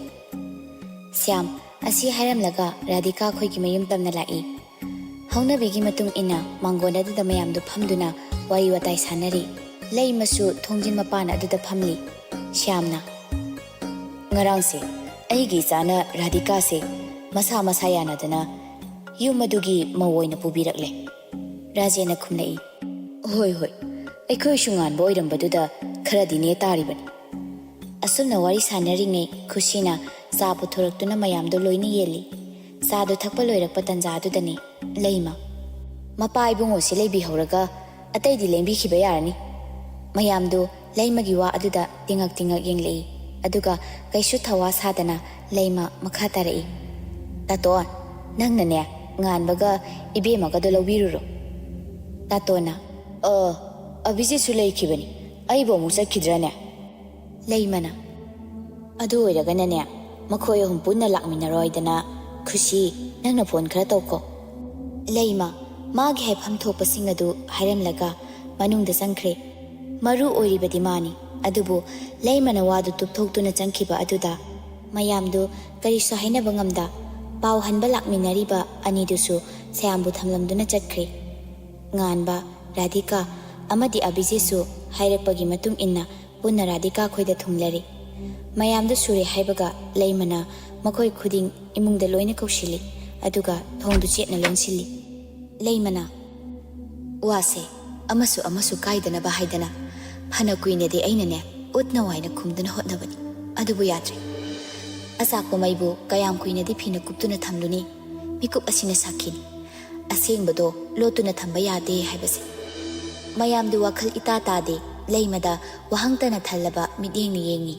ꯁ꯭ꯌꯥꯝ ꯑꯁꯤ ꯍꯥꯏꯔꯝꯂꯒ ꯔꯥꯙꯤꯀꯥ ꯑꯩꯈꯣꯏꯒꯤ ꯃꯌꯨꯝ ꯇꯝꯅ ꯂꯥꯛꯏ꯫ ꯍꯧꯅꯕꯤꯒꯤ ꯃꯇꯨꯡ ꯏꯟꯅ ꯃꯥꯡꯒꯣꯟ ꯑꯗꯨꯗ ꯃꯌꯥꯝꯗꯨ ꯐꯝꯗꯨꯅ ꯋꯥꯔꯤ ꯋꯥꯇꯥꯏ ꯁꯥꯟꯅꯔꯤ꯫ ꯂꯩꯃꯁꯨ ꯊꯣꯡꯖꯤꯟ ꯃꯄꯥꯟ ꯑꯗꯨꯗ ꯐꯝꯂꯤ꯫ ꯁ꯭ꯌꯥꯝꯅ, "ꯉꯔꯥꯡꯁꯦ ꯑꯩꯒꯤ ꯏꯆꯥꯅ ꯔꯥꯙꯤꯀꯥꯁꯦ ꯃꯁꯥ ꯃꯁꯥ ꯌꯥꯅꯗꯅ ꯌꯨꯝ ꯑꯗꯨꯒꯤ ꯃꯧ ꯑꯣꯏꯅ ꯄꯨꯕꯤꯔꯛꯂꯦ꯫" ꯔꯥꯖꯦꯟꯅ ꯈꯨꯝꯂꯛꯏ꯫ "ꯍꯣꯏ, ꯍꯣꯏ, ꯑꯩꯈꯣꯏꯁꯨ ꯉꯥꯟꯕ ꯑꯣꯏꯔꯝꯕꯗꯨꯗ ꯈꯔꯗꯤ ꯅꯦ ꯇꯥꯔꯤꯕꯅꯤ꯫" ꯑꯁꯨꯝꯅ ꯋꯥꯔꯤ ꯁꯥꯟꯅꯔꯤꯉꯩ ꯈꯨꯁꯤꯅ ꯆꯥ ꯄꯨꯊꯣꯔꯛꯇꯨꯅ ꯃꯌꯥꯝꯗꯨ ꯂꯣꯏꯅ ꯌꯦꯜꯂꯤ꯫ ꯆꯥꯗꯨ ꯊꯛꯄ ꯂꯣꯏꯔꯛꯄ ꯇꯟꯖꯥꯗꯨꯗꯅꯤ ꯂꯩꯃ, "ꯃꯄꯥ ꯏꯕꯨꯡꯉꯣꯁꯤ ꯂꯩꯕꯤꯍꯧꯔꯒ ꯑꯇꯩꯗꯤ ꯂꯦꯡꯕꯤꯈꯤꯕ ꯌꯥꯔꯅꯤ꯫" ꯃꯌꯥꯝꯗꯨ ꯂꯩꯃꯒꯤ ꯋꯥ ꯑꯗꯨꯗ ꯇꯤꯉꯛ ꯇꯤꯉꯛ ꯌꯦꯡꯂꯛꯏ꯫ ꯑꯗꯨꯒ ꯀꯩꯁꯨ ꯊꯋꯥ ꯁꯥꯗꯅ ꯂꯩꯃ ꯃꯈꯥ ꯇꯥꯔꯛꯏ, "ꯇꯥꯇꯣꯟ, ꯅꯪꯅꯅꯦ ꯉꯥꯟꯕꯒ ꯏꯕꯦꯝꯃꯒꯗꯣ ꯂꯧꯕꯤꯔꯨꯔꯣ꯫" ꯇꯥꯇꯣꯟꯅ, "ꯑ, ꯑꯕꯤꯖꯤꯠꯁꯨ ꯂꯩꯈꯤꯕꯅꯤ, ꯑꯩꯕꯨ ꯑꯃꯨꯛ ꯆꯠꯈꯤꯗ꯭ꯔꯅꯦ?" ꯂꯩꯃꯅ, "ꯑꯗꯨ ꯑꯣꯏꯔꯒꯅꯅꯦ, ꯃꯈꯣꯏ ꯑꯍꯨꯝ ꯄꯨꯟꯅ ꯂꯥꯛꯃꯤꯟꯅꯔꯣꯏꯗꯅ꯫ ꯈꯨꯁꯤ, ꯅꯪꯅ ꯐꯣꯟ ꯈꯔ ꯇꯧꯀꯣ꯫" ꯂꯩꯃ ꯃꯥꯒꯤ ꯍꯥꯏꯐꯝ ꯊꯣꯛꯄꯁꯤꯡ ꯑꯗꯨ ꯍꯥꯏꯔꯝꯂꯒ ꯃꯅꯨꯡꯗ ꯆꯪꯈ꯭ꯔꯦ꯫ ꯃꯔꯨ ꯑꯣꯏꯔꯤꯕꯗꯤ ꯃꯥꯅꯤ꯫ ꯑꯗꯨꯕꯨ ꯂꯩꯃꯅ ꯋꯥꯗꯨ ꯇꯨꯞꯊꯣꯛꯇꯨꯅ ꯆꯪꯈꯤꯕ ꯑꯗꯨꯗ ꯃꯌꯥꯝꯗꯨ ꯀꯔꯤꯁꯨ ꯍꯥꯏꯅꯕ ꯉꯝꯗ ꯄꯥꯎ ꯍꯟꯕ ꯂꯥꯛꯃꯤꯟꯅꯔꯤꯕ ꯑꯅꯤꯗꯨꯁꯨ ꯁꯌꯥꯝꯕꯨ ꯊꯝꯂꯝꯗꯨꯅ ꯆꯠꯈ꯭ꯔꯦ꯫ ꯉꯥꯟꯕ, ꯔꯥꯙꯤꯀꯥ ꯑꯃꯗꯤ ꯑꯕꯤꯖꯤꯠꯁꯨ ꯍꯥꯏꯔꯛꯄꯒꯤ ꯃꯇꯨꯡ ꯏꯟꯅ ꯄꯨꯟꯅ ꯔꯥꯙꯤꯀꯥ ꯈꯣꯏꯗ ꯊꯨꯡꯂꯔꯦ꯫ ꯃꯌꯥꯝꯗꯨ ꯁꯨꯔꯦ ꯍꯥꯏꯕꯒ ꯂꯩꯃꯅ ꯃꯈꯣꯏ ꯈꯨꯗꯤꯡ ꯏꯃꯨꯡꯗ ꯂꯣꯏꯅ ꯀꯧꯁꯤꯜꯂꯤ꯫ ꯑꯗꯨꯒ ꯊꯣꯡꯗꯨ ꯆꯦꯠꯅ ꯂꯣꯟꯁꯤꯜꯂꯤ꯫ ꯂꯩꯃꯅ, "ꯋꯥꯁꯦ ꯑꯃꯁꯨ ꯑꯃꯁꯨ ꯀꯥꯏꯗꯅꯕ ꯍꯥꯏꯗꯅ ꯐꯅ ꯀꯨꯏꯅꯗꯤ ꯑꯩꯅꯅꯦ ꯎꯠꯅ ꯋꯥꯏꯅ ꯈꯨꯝꯗꯨꯅ ꯍꯣꯠꯅꯕꯅꯤ꯫ ꯑꯗꯨꯕꯨ ꯌꯥꯗ꯭ꯔꯦ꯫ ꯑꯆꯥꯛꯄ ꯃꯩꯕꯨ ꯀꯌꯥꯝ ꯀꯨꯏꯅꯗꯤ ꯐꯤꯅ ꯀꯨꯞꯇꯨꯅ ꯊꯝꯂꯨꯅꯤ? ꯃꯤꯀꯨꯞ ꯑꯁꯤꯅ ꯁꯥꯈꯤꯅꯤ꯫ ꯑꯁꯦꯡꯕꯗꯣ ꯂꯣꯠꯇꯨꯅ ꯊꯝꯕ ꯌꯥꯗꯦ ꯍꯥꯏꯕꯁꯦ꯫" ꯃꯌꯥꯝꯗꯨ ꯋꯥꯈꯜ ꯏꯇꯥ ꯇꯥꯗꯦ꯫ ꯂꯩꯃꯗ ꯋꯥꯍꯪꯇꯅ ꯊꯜꯂꯕ ꯃꯤꯠꯌꯦꯡꯅ ꯌꯦꯡꯉꯤ꯫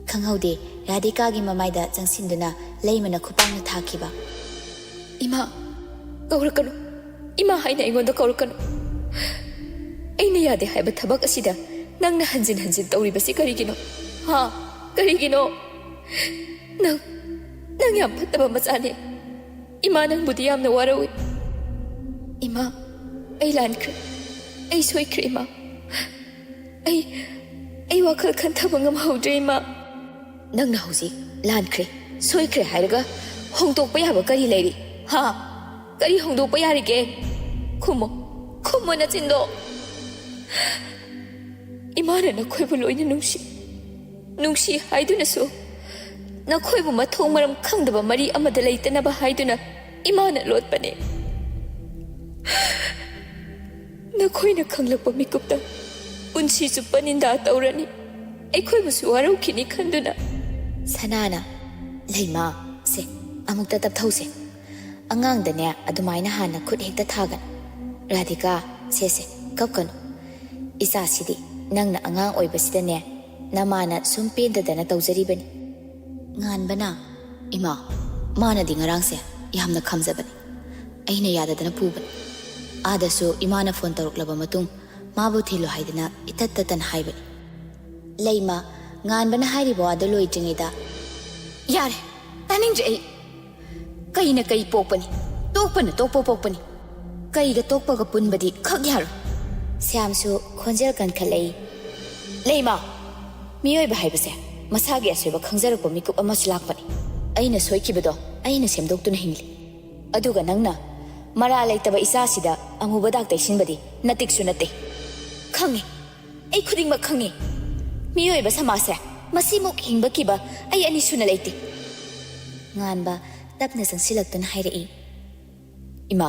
ꯈꯪꯍꯧꯗꯦ, ꯔꯥꯙꯤꯀꯥꯒꯤ ꯃꯃꯥꯏꯗ ꯆꯪꯁꯤꯟꯗꯨꯅ ꯂꯩꯃꯅ ꯈꯨꯄꯥꯛꯅ ꯊꯥꯈꯤꯕ꯫ "ꯏꯃꯥ, ꯀꯧꯔꯛꯀꯅꯨ꯫ ꯏꯃꯥ ꯍꯥꯏꯅ ꯑꯩꯉꯣꯟꯗ ꯀꯧꯔꯛꯀꯅꯨ꯫ ꯑꯩꯅ ꯌꯥꯗꯦ ꯍꯥꯏꯕ ꯊꯕꯛ ꯑꯁꯤꯗ ꯅꯪꯅ ꯍꯟꯖꯤꯟ ꯍꯟꯖꯤꯟ ꯇꯧꯔꯤꯕꯁꯤ ꯀꯔꯤꯒꯤꯅꯣ? ꯍꯥ? ꯀꯔꯤꯒꯤꯅꯣ? ꯅꯪ, ꯅꯪ ꯌꯥꯝ ꯐꯠꯇꯕ ꯃꯆꯥꯅꯦ꯫ ꯏꯃꯥ ꯅꯪꯕꯨꯗꯤ ꯌꯥꯝꯅ ꯋꯥꯔꯧꯏ꯫ ꯏꯃꯥ, ꯑꯩ ꯂꯥꯟꯈ꯭ꯔꯦ꯫ ꯑꯩ ꯁꯣꯏꯈ꯭ꯔꯦ, ꯏꯃꯥ꯫ ꯑꯩ, ꯑꯩ ꯋꯥꯈꯜ ꯈꯟꯊꯕ ꯉꯝꯍꯧꯗ꯭ꯔꯦ, ꯏꯃꯥ꯫" "ꯅꯪꯅ ꯍꯧꯖꯤꯛ ꯂꯥꯟꯈ꯭ꯔꯦ, ꯁꯣꯏꯈ꯭ꯔꯦ ꯍꯥꯏꯔꯒ ꯍꯣꯡꯗꯣꯛꯄ ꯌꯥꯕ ꯀꯔꯤ ꯂꯩꯔꯤ? ꯍꯥ? ꯀꯔꯤ ꯍꯣꯡꯗꯣꯛꯄ ꯌꯥꯔꯤꯒꯦ? ꯈꯨꯝꯃꯣ, ꯈꯨꯝꯃꯣ ꯅꯆꯤꯟꯗꯣ꯫ ꯏꯃꯥꯅ ꯅꯈꯣꯏꯕꯨ ꯂꯣꯏꯅ ꯅꯨꯡꯁꯤ, ꯅꯨꯡꯁꯤ ꯍꯥꯏꯗꯨꯅꯁꯨ ꯅꯈꯣꯏꯕꯨ ꯃꯊꯣꯡ ꯃꯔꯝ ꯈꯪꯗꯕ ꯃꯔꯤ ꯑꯃꯗ ꯂꯩꯇꯅꯕ ꯍꯥꯏꯗꯨꯅ ꯏꯃꯥꯅ ꯂꯣꯠꯄꯅꯦ꯫ ꯅꯈꯣꯏꯅ ꯈꯪꯂꯛꯄ ꯃꯤꯀꯨꯞꯇ ꯄꯨꯟꯁꯤ ꯆꯨꯞꯄ ꯅꯤꯟꯗꯥ ꯇꯧꯔꯅꯤ꯫ ꯑꯩꯈꯣꯏꯕꯨꯁꯨ ꯋꯥꯔꯧꯈꯤꯅꯤ ꯈꯟꯗꯨꯅ꯫" ꯁꯅꯥꯅ, "ꯂꯩꯃ, ꯁꯦ, ꯑꯃꯨꯛꯇ ꯇꯞꯊꯧꯁꯦ꯫ ꯑꯉꯥꯡꯗꯅꯦ ꯑꯗꯨꯃꯥꯏꯅ ꯍꯥꯟꯅ ꯈꯨꯠ ꯍꯦꯛꯇ ꯊꯥꯒꯅꯨ꯫ ꯔꯥꯙꯤꯀꯥ, ꯁꯦ, ꯁꯦ, ꯀꯞꯀꯅꯨ꯫ ꯏꯆꯥꯁꯤꯗꯤ ꯅꯪꯅ ꯑꯉꯥꯡ ꯑꯣꯏꯕꯁꯤꯗꯅꯦ, ꯅꯃꯥꯅ ꯁꯨꯝ ꯄꯦꯟꯗꯗꯅ ꯇꯧꯖꯔꯤꯕꯅꯤ꯫ ꯉꯥꯟꯕꯅ, "ꯏꯃꯥ, ꯃꯥꯅꯗꯤ ꯉꯔꯥꯡꯁꯦ ꯌꯥꯝꯅ ꯈꯥꯝꯖꯕꯅꯤ, ꯑꯩꯅ ꯌꯥꯗꯗꯅ ꯄꯨꯕꯅꯤ꯫ ꯑꯥꯗꯁꯨ ꯏꯃꯥꯅ ꯐꯣꯟ ꯇꯧꯔꯛꯂꯕ ꯃꯇꯨꯡ ꯃꯥꯕꯨ ꯊꯤꯜꯂꯨ ꯍꯥꯏꯗꯅ ꯏꯇꯠ ꯇꯠꯇꯅ ꯍꯥꯏꯕꯅꯤ꯫" ꯂꯩꯃ, ꯉꯥꯟꯕꯅ ꯍꯥꯏꯔꯤꯕ ꯋꯥꯗꯨ ꯂꯣꯏꯗ꯭ꯔꯤꯉꯩꯗ, "ꯌꯥꯔꯦ, ꯇꯥꯅꯤꯡꯗ꯭ꯔꯦ ꯑꯩ꯫ ꯀꯩꯅ ꯀꯩ ꯄꯣꯛꯄꯅꯤ, ꯇꯣꯛꯄꯅ ꯇꯣꯛꯄ ꯄꯣꯛꯄꯅꯤ꯫ ꯀꯩꯒ ꯇꯣꯛꯄꯒ ꯄꯨꯟꯕꯗꯤ ꯈꯛ ꯌꯥꯔꯣꯏ꯫" ꯁ꯭ꯌꯥꯝꯁꯨ ꯈꯣꯟꯖꯦꯜ ꯀꯟꯈꯠꯂꯛꯏ꯫ "ꯂꯩꯃ, ꯃꯤꯑꯣꯏꯕ ꯍꯥꯏꯕꯁꯦ ꯃꯁꯥꯒꯤ ꯑꯁꯣꯏꯕ ꯈꯪꯖꯔꯛꯄ ꯃꯤꯀꯨꯞ ꯑꯃꯁꯨ ꯂꯥꯛꯄꯅꯤ꯫ ꯑꯩꯅ ꯁꯣꯏꯈꯤꯕꯗꯣ ꯑꯩꯅ ꯁꯦꯝꯗꯣꯛꯇꯨꯅ ꯍꯤꯡꯂꯤ꯫ ꯑꯗꯨꯒ ꯅꯪꯅ ꯃꯔꯥ ꯂꯩꯇꯕ ꯏꯆꯥꯁꯤꯗ ꯑꯃꯨꯕ ꯗꯥꯛ ꯇꯩꯁꯤꯟꯕꯗꯤ ꯅꯇꯤꯛꯁꯨ ꯅꯠꯇꯦ꯫ ꯈꯪꯉꯤ, ꯑꯩ ꯈꯨꯗꯤꯡꯃꯛ ꯈꯪꯉꯤ꯫ ꯃꯤꯑꯣꯏꯕ ꯁꯃꯥꯖꯁꯦ ꯃꯁꯤꯃꯨꯛ ꯍꯤꯡꯕ ꯀꯤꯕ ꯑꯩ ꯑꯅꯤ ꯁꯨꯅ ꯂꯩꯇꯦ꯫" ꯉꯥꯟꯕ ꯇꯞꯅ ꯆꯪꯁꯤꯜꯂꯛꯇꯨꯅ ꯍꯥꯏꯔꯛꯏ꯫ "ꯏꯃꯥ,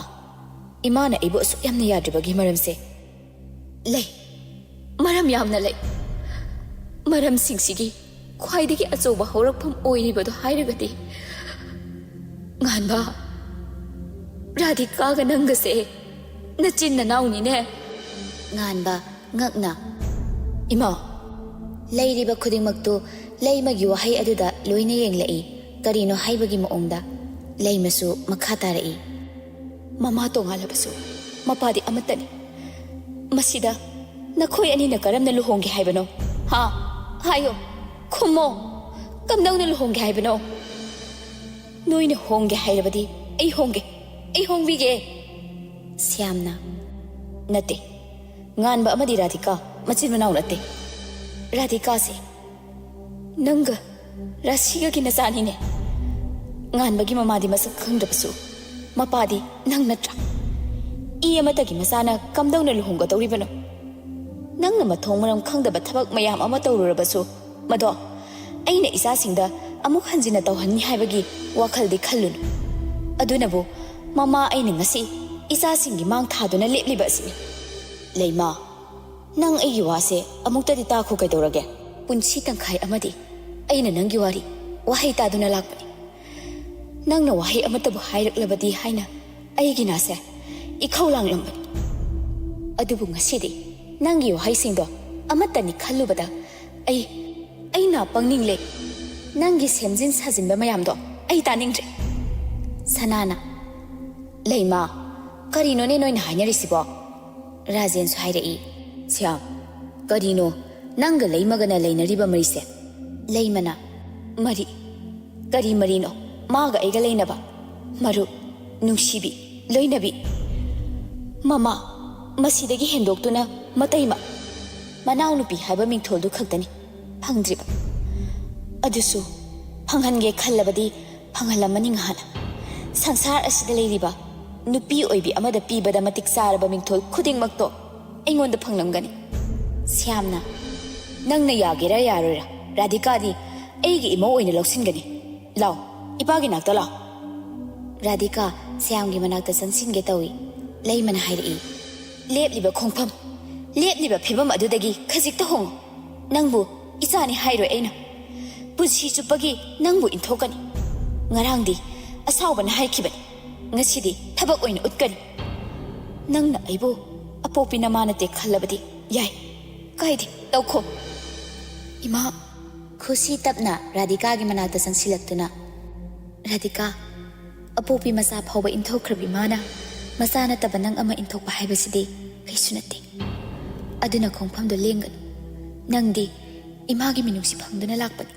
ꯏꯃꯥꯅ ꯑꯩꯕꯨ ꯑꯁꯨꯛ ꯌꯥꯝꯅ ꯌꯥꯗ꯭ꯔꯤꯕꯒꯤ ꯃꯔꯝꯁꯦ ꯂꯩ꯫ ꯃꯔꯝ ꯌꯥꯝꯅ ꯂꯩ꯫ ꯃꯔꯝꯁꯤꯡꯁꯤꯒꯤ ꯈ꯭ꯋꯥꯏꯗꯒꯤ ꯑꯆꯧꯕ ꯍꯧꯔꯛꯐꯝ ꯑꯣꯏꯔꯤꯕꯗꯨ ꯍꯥꯏꯔꯒꯗꯤ, ꯉꯥꯟꯕ, ꯔꯥꯙꯤꯀꯥꯒ ꯅꯪꯒꯁꯦ ꯅꯆꯤꯟ ꯅꯅꯥꯎꯅꯤꯅꯦ꯫" ꯉꯥꯟꯕ ꯉꯛꯅ, "ꯏꯃꯥ!" ꯂꯩꯔꯤꯕ ꯈꯨꯗꯤꯡꯃꯛꯇꯨ ꯂꯩꯃꯒꯤ ꯋꯥꯍꯩ ꯑꯗꯨꯗ ꯂꯣꯏꯅ ꯌꯦꯡꯂꯛꯏ, ꯀꯔꯤꯅꯣ ꯍꯥꯏꯕꯒꯤ ꯃꯑꯣꯡꯗ꯫ ꯂꯩꯃꯁꯨ ꯃꯈꯥ ꯇꯥꯔꯛꯏ꯫ "ꯃꯃꯥ ꯇꯣꯉꯥꯜꯂꯕꯁꯨ ꯃꯄꯥꯗꯤ ꯑꯃꯠꯇꯅꯤ꯫ ꯃꯁꯤꯗ ꯅꯈꯣꯏ ꯑꯅꯤꯅ ꯀꯔꯝꯅ ꯂꯨꯍꯣꯡꯒꯦ ꯍꯥꯏꯕꯅꯣ? ꯍꯥ? ꯍꯥꯏꯌꯣ, ꯈꯨꯝꯃꯣ꯫ ꯀꯝꯗꯧꯅ ꯂꯨꯍꯣꯡꯒꯦ ꯍꯥꯏꯕꯅꯣ? ꯅꯣꯏꯅ ꯍꯣꯡꯒꯦ ꯍꯥꯏꯔꯕꯗꯤ ꯑꯩ ꯍꯣꯡꯒꯦ, ꯑꯩ ꯍꯣꯡꯕꯤꯒꯦ꯫" ꯁ꯭ꯌꯥꯝꯅ, "ꯅꯠꯇꯦ, ꯉꯥꯟꯕ ꯑꯃꯗꯤ ꯔꯥꯙꯤꯀꯥ ꯃꯆꯤꯟ ꯃꯅꯥꯎ ꯅꯠꯇꯦ꯫ ꯔꯥꯙꯤꯀꯥꯁꯦ ꯅꯪꯒ ꯔꯥꯁꯤꯒꯒꯤ ꯅꯆꯥꯅꯤꯅꯦ꯫ ꯉꯥꯟꯕꯒꯤ ꯃꯃꯥꯗꯤ ꯃꯁꯛ ꯈꯪꯗ꯭ꯔꯕꯁꯨ ꯃꯄꯥꯗꯤ ꯅꯪ ꯅꯠꯇ꯭ꯔꯥ? ꯏ ꯑꯃꯠꯇꯒꯤ ꯃꯆꯥꯅ ꯀꯝꯗꯧꯅ ꯂꯨꯍꯣꯡꯒꯗꯧꯔꯤꯕꯅꯣ? ꯅꯪꯅ ꯃꯊꯣꯡ ꯃꯔꯝ ꯈꯪꯗꯕ ꯊꯕꯛ ꯃꯌꯥꯝ ꯑꯃ ꯇꯧꯔꯨꯔꯕꯁꯨ, ꯃꯗꯣ ꯑꯩꯅ ꯏꯆꯥꯁꯤꯡꯗ ꯑꯃꯨꯛ ꯍꯟꯖꯤꯟꯅ ꯇꯧꯍꯟꯅꯤ ꯍꯥꯏꯕꯒꯤ ꯋꯥꯈꯜꯗꯤ ꯈꯜꯂꯨꯅꯨ꯫ ꯑꯗꯨꯅꯕꯨ ꯃꯃꯥ ꯑꯩꯅ ꯉꯁꯤ ꯏꯆꯥꯁꯤꯡꯒꯤ ꯃꯥꯡ ꯊꯥꯗꯨꯅ ꯂꯦꯞꯂꯤꯕ ꯑꯁꯤꯅꯤ꯫" "ꯂꯩꯃꯥ, ꯅꯪ ꯑꯩꯒꯤ ꯋꯥꯁꯦ ꯑꯃꯨꯛꯇꯗꯤ ꯇꯥꯈꯣ ꯀꯩꯗꯧꯔꯒꯦ? ꯄꯨꯟꯁꯤ ꯇꯪꯈꯥꯏ ꯑꯃꯗꯤ ꯑꯩꯅ ꯅꯪꯒꯤ ꯋꯥꯔꯤ ꯋꯥꯍꯩ ꯇꯥꯗꯨꯅ ꯂꯥꯛꯄꯅꯤ꯫ ꯅꯪꯅ ꯋꯥꯍꯩ ꯑꯃꯠꯇꯕꯨ ꯍꯥꯏꯔꯛꯂꯕꯗꯤ ꯍꯥꯏꯅ ꯑꯩꯒꯤ ꯅꯥꯁꯦ ꯏꯈꯧ ꯂꯥꯡꯂꯝꯕꯅꯤ꯫ ꯑꯗꯨꯕꯨ ꯉꯁꯤꯗꯤ ꯅꯪꯒꯤ ꯋꯥꯍꯩꯁꯤꯡꯗꯣ ꯑꯃꯠꯇꯅꯤ ꯈꯜꯂꯨꯕꯗ ꯑꯩ, ꯑꯩ ꯅꯥ ꯄꯪꯅꯤꯡꯂꯦ꯫ ꯅꯪꯒꯤ ꯁꯦꯝꯖꯤꯟ ꯁꯥꯖꯤꯟꯕ ꯃꯌꯥꯝꯗꯣ ꯑꯩ ꯇꯥꯅꯤꯡꯗ꯭ꯔꯦ꯫ ꯁꯅꯥꯅ, "ꯂꯩꯃ, ꯀꯔꯤꯅꯣꯅꯦ ꯅꯣꯏꯅ ꯍꯥꯏꯅꯔꯤꯁꯤꯕꯣ?" ꯔꯥꯖꯦꯟꯁꯨ ꯍꯥꯏꯔꯛꯏ, "ꯁ꯭ꯌꯥꯝ, ꯀꯔꯤꯅꯣ ꯅꯪꯒ ꯂꯩꯃꯒꯅ ꯂꯩꯅꯔꯤꯕ ꯃꯔꯤꯁꯦ?" ꯂꯩꯃꯅ, "ꯃꯔꯤ? ꯀꯔꯤ ꯃꯔꯤꯅꯣ? ꯃꯥꯒ ꯑꯩꯒ ꯂꯩꯅꯕ? ꯃꯔꯨꯞ, ꯅꯨꯡꯁꯤꯕꯤ, ꯂꯣꯏꯅꯕꯤ, ꯃꯃꯥ, ꯃꯁꯤꯗꯒꯤ ꯍꯦꯟꯗꯣꯛꯇꯨꯅ ꯃꯇꯩꯃ, ꯃꯅꯥꯎꯅꯨꯄꯤ ꯍꯥꯏꯕ ꯃꯤꯡꯊꯣꯜꯗꯨ ꯈꯛꯇꯅꯤ ꯐꯪꯗ꯭ꯔꯤꯕ꯫ ꯑꯗꯨꯁꯨ ꯐꯪꯍꯟꯒꯦ ꯈꯜꯂꯕꯗꯤ ꯐꯪꯍꯜꯂꯝꯃꯅꯤ ꯉꯍꯥꯟꯅ꯫ ꯁꯪꯁꯥꯔ ꯑꯁꯤꯗ ꯂꯩꯔꯤꯕ ꯅꯨꯄꯤ ꯑꯣꯏꯕꯤ ꯑꯃꯗ ꯄꯤꯕꯗ ꯃꯇꯤꯛ ꯆꯥꯔꯕ ꯃꯤꯡꯊꯣꯜ ꯈꯨꯗꯤꯡꯃꯛꯇꯣ ꯑꯩꯉꯣꯟꯗ ꯐꯪꯂꯝꯒꯅꯤ꯫" ꯁ꯭ꯌꯥꯝꯅ, "ꯅꯪꯅ ꯌꯥꯒꯦꯔꯥ ꯌꯥꯔꯣꯏꯔꯥ, ꯔꯥꯙꯤꯀꯥꯗꯤ ꯑꯩꯒꯤ ꯏꯃꯧ ꯑꯣꯏꯅ ꯂꯧꯁꯤꯟꯒꯅꯤ꯫ ꯂꯥꯎ, ꯏꯄꯥꯒꯤ ꯅꯥꯛꯇ ꯂꯥꯎ꯫" ꯔꯥꯙꯤꯀꯥ ꯁ꯭ꯌꯥꯝꯒꯤ ꯃꯅꯥꯛꯇ ꯆꯪꯁꯤꯟꯒꯦ ꯇꯧꯏ꯫ ꯂꯩꯃꯅ ꯍꯥꯏꯔꯛꯏ, "ꯂꯦꯞꯂꯤꯕ ꯈꯣꯡꯐꯝ, ꯂꯦꯞꯂꯤꯕ ꯐꯤꯕꯝ ꯑꯗꯨꯗꯒꯤ ꯈꯖꯤꯛꯇ ꯍꯣꯡꯉꯨ꯫ ꯅꯪꯕꯨ ꯏꯆꯥꯅꯤ ꯍꯥꯏꯔꯣꯏ ꯑꯩꯅ꯫ ꯄꯨꯟꯁꯤ ꯆꯨꯞꯄꯒꯤ ꯅꯪꯕꯨ ꯏꯟꯊꯣꯛꯀꯅꯤ꯫ ꯉꯔꯥꯡꯗꯤ ꯑꯁꯥꯎꯕꯅ ꯍꯥꯏꯈꯤꯕꯅꯤ, ꯉꯁꯤꯗꯤ ꯊꯕꯛ ꯑꯣꯏꯅ ꯎꯠꯀꯅꯤ꯫ ꯅꯪꯅ ꯑꯩꯕꯨ ꯑꯄꯣꯛꯄꯤ ꯅꯃꯥ ꯅꯠꯇꯦ ꯈꯜꯂꯕꯗꯤ ꯌꯥꯏ, ꯀꯥꯏꯗꯦ, ꯇꯧꯈꯣ꯫" ꯏꯃꯥ꯫ ꯈꯨꯁꯤ ꯇꯞꯅ ꯔꯥꯙꯤꯀꯥꯒꯤ ꯃꯅꯥꯛꯇ ꯆꯪꯁꯤꯜꯂꯛꯇꯨꯅ, "ꯔꯥꯙꯤꯀꯥ, ꯑꯄꯣꯛꯄꯤ ꯃꯆꯥ ꯐꯥꯎꯕ ꯏꯟꯊꯣꯛꯈ꯭ꯔꯕꯤ ꯃꯥꯅ ꯃꯆꯥ ꯅꯠꯇꯕ ꯅꯪ ꯑꯃ ꯏꯟꯊꯣꯛꯄ ꯍꯥꯏꯕꯁꯤꯗꯤ ꯀꯩꯁꯨ ꯅꯠꯇꯦ꯫ ꯑꯗꯨꯅ ꯈꯣꯡꯐꯝꯗꯣ ꯂꯦꯡꯒꯅꯨ꯫ ꯅꯪꯗꯤ ꯏꯃꯥꯒꯤ ꯃꯤꯅꯨꯡꯁꯤ ꯐꯪꯗꯨꯅ ꯂꯥꯛꯄꯅꯤ꯫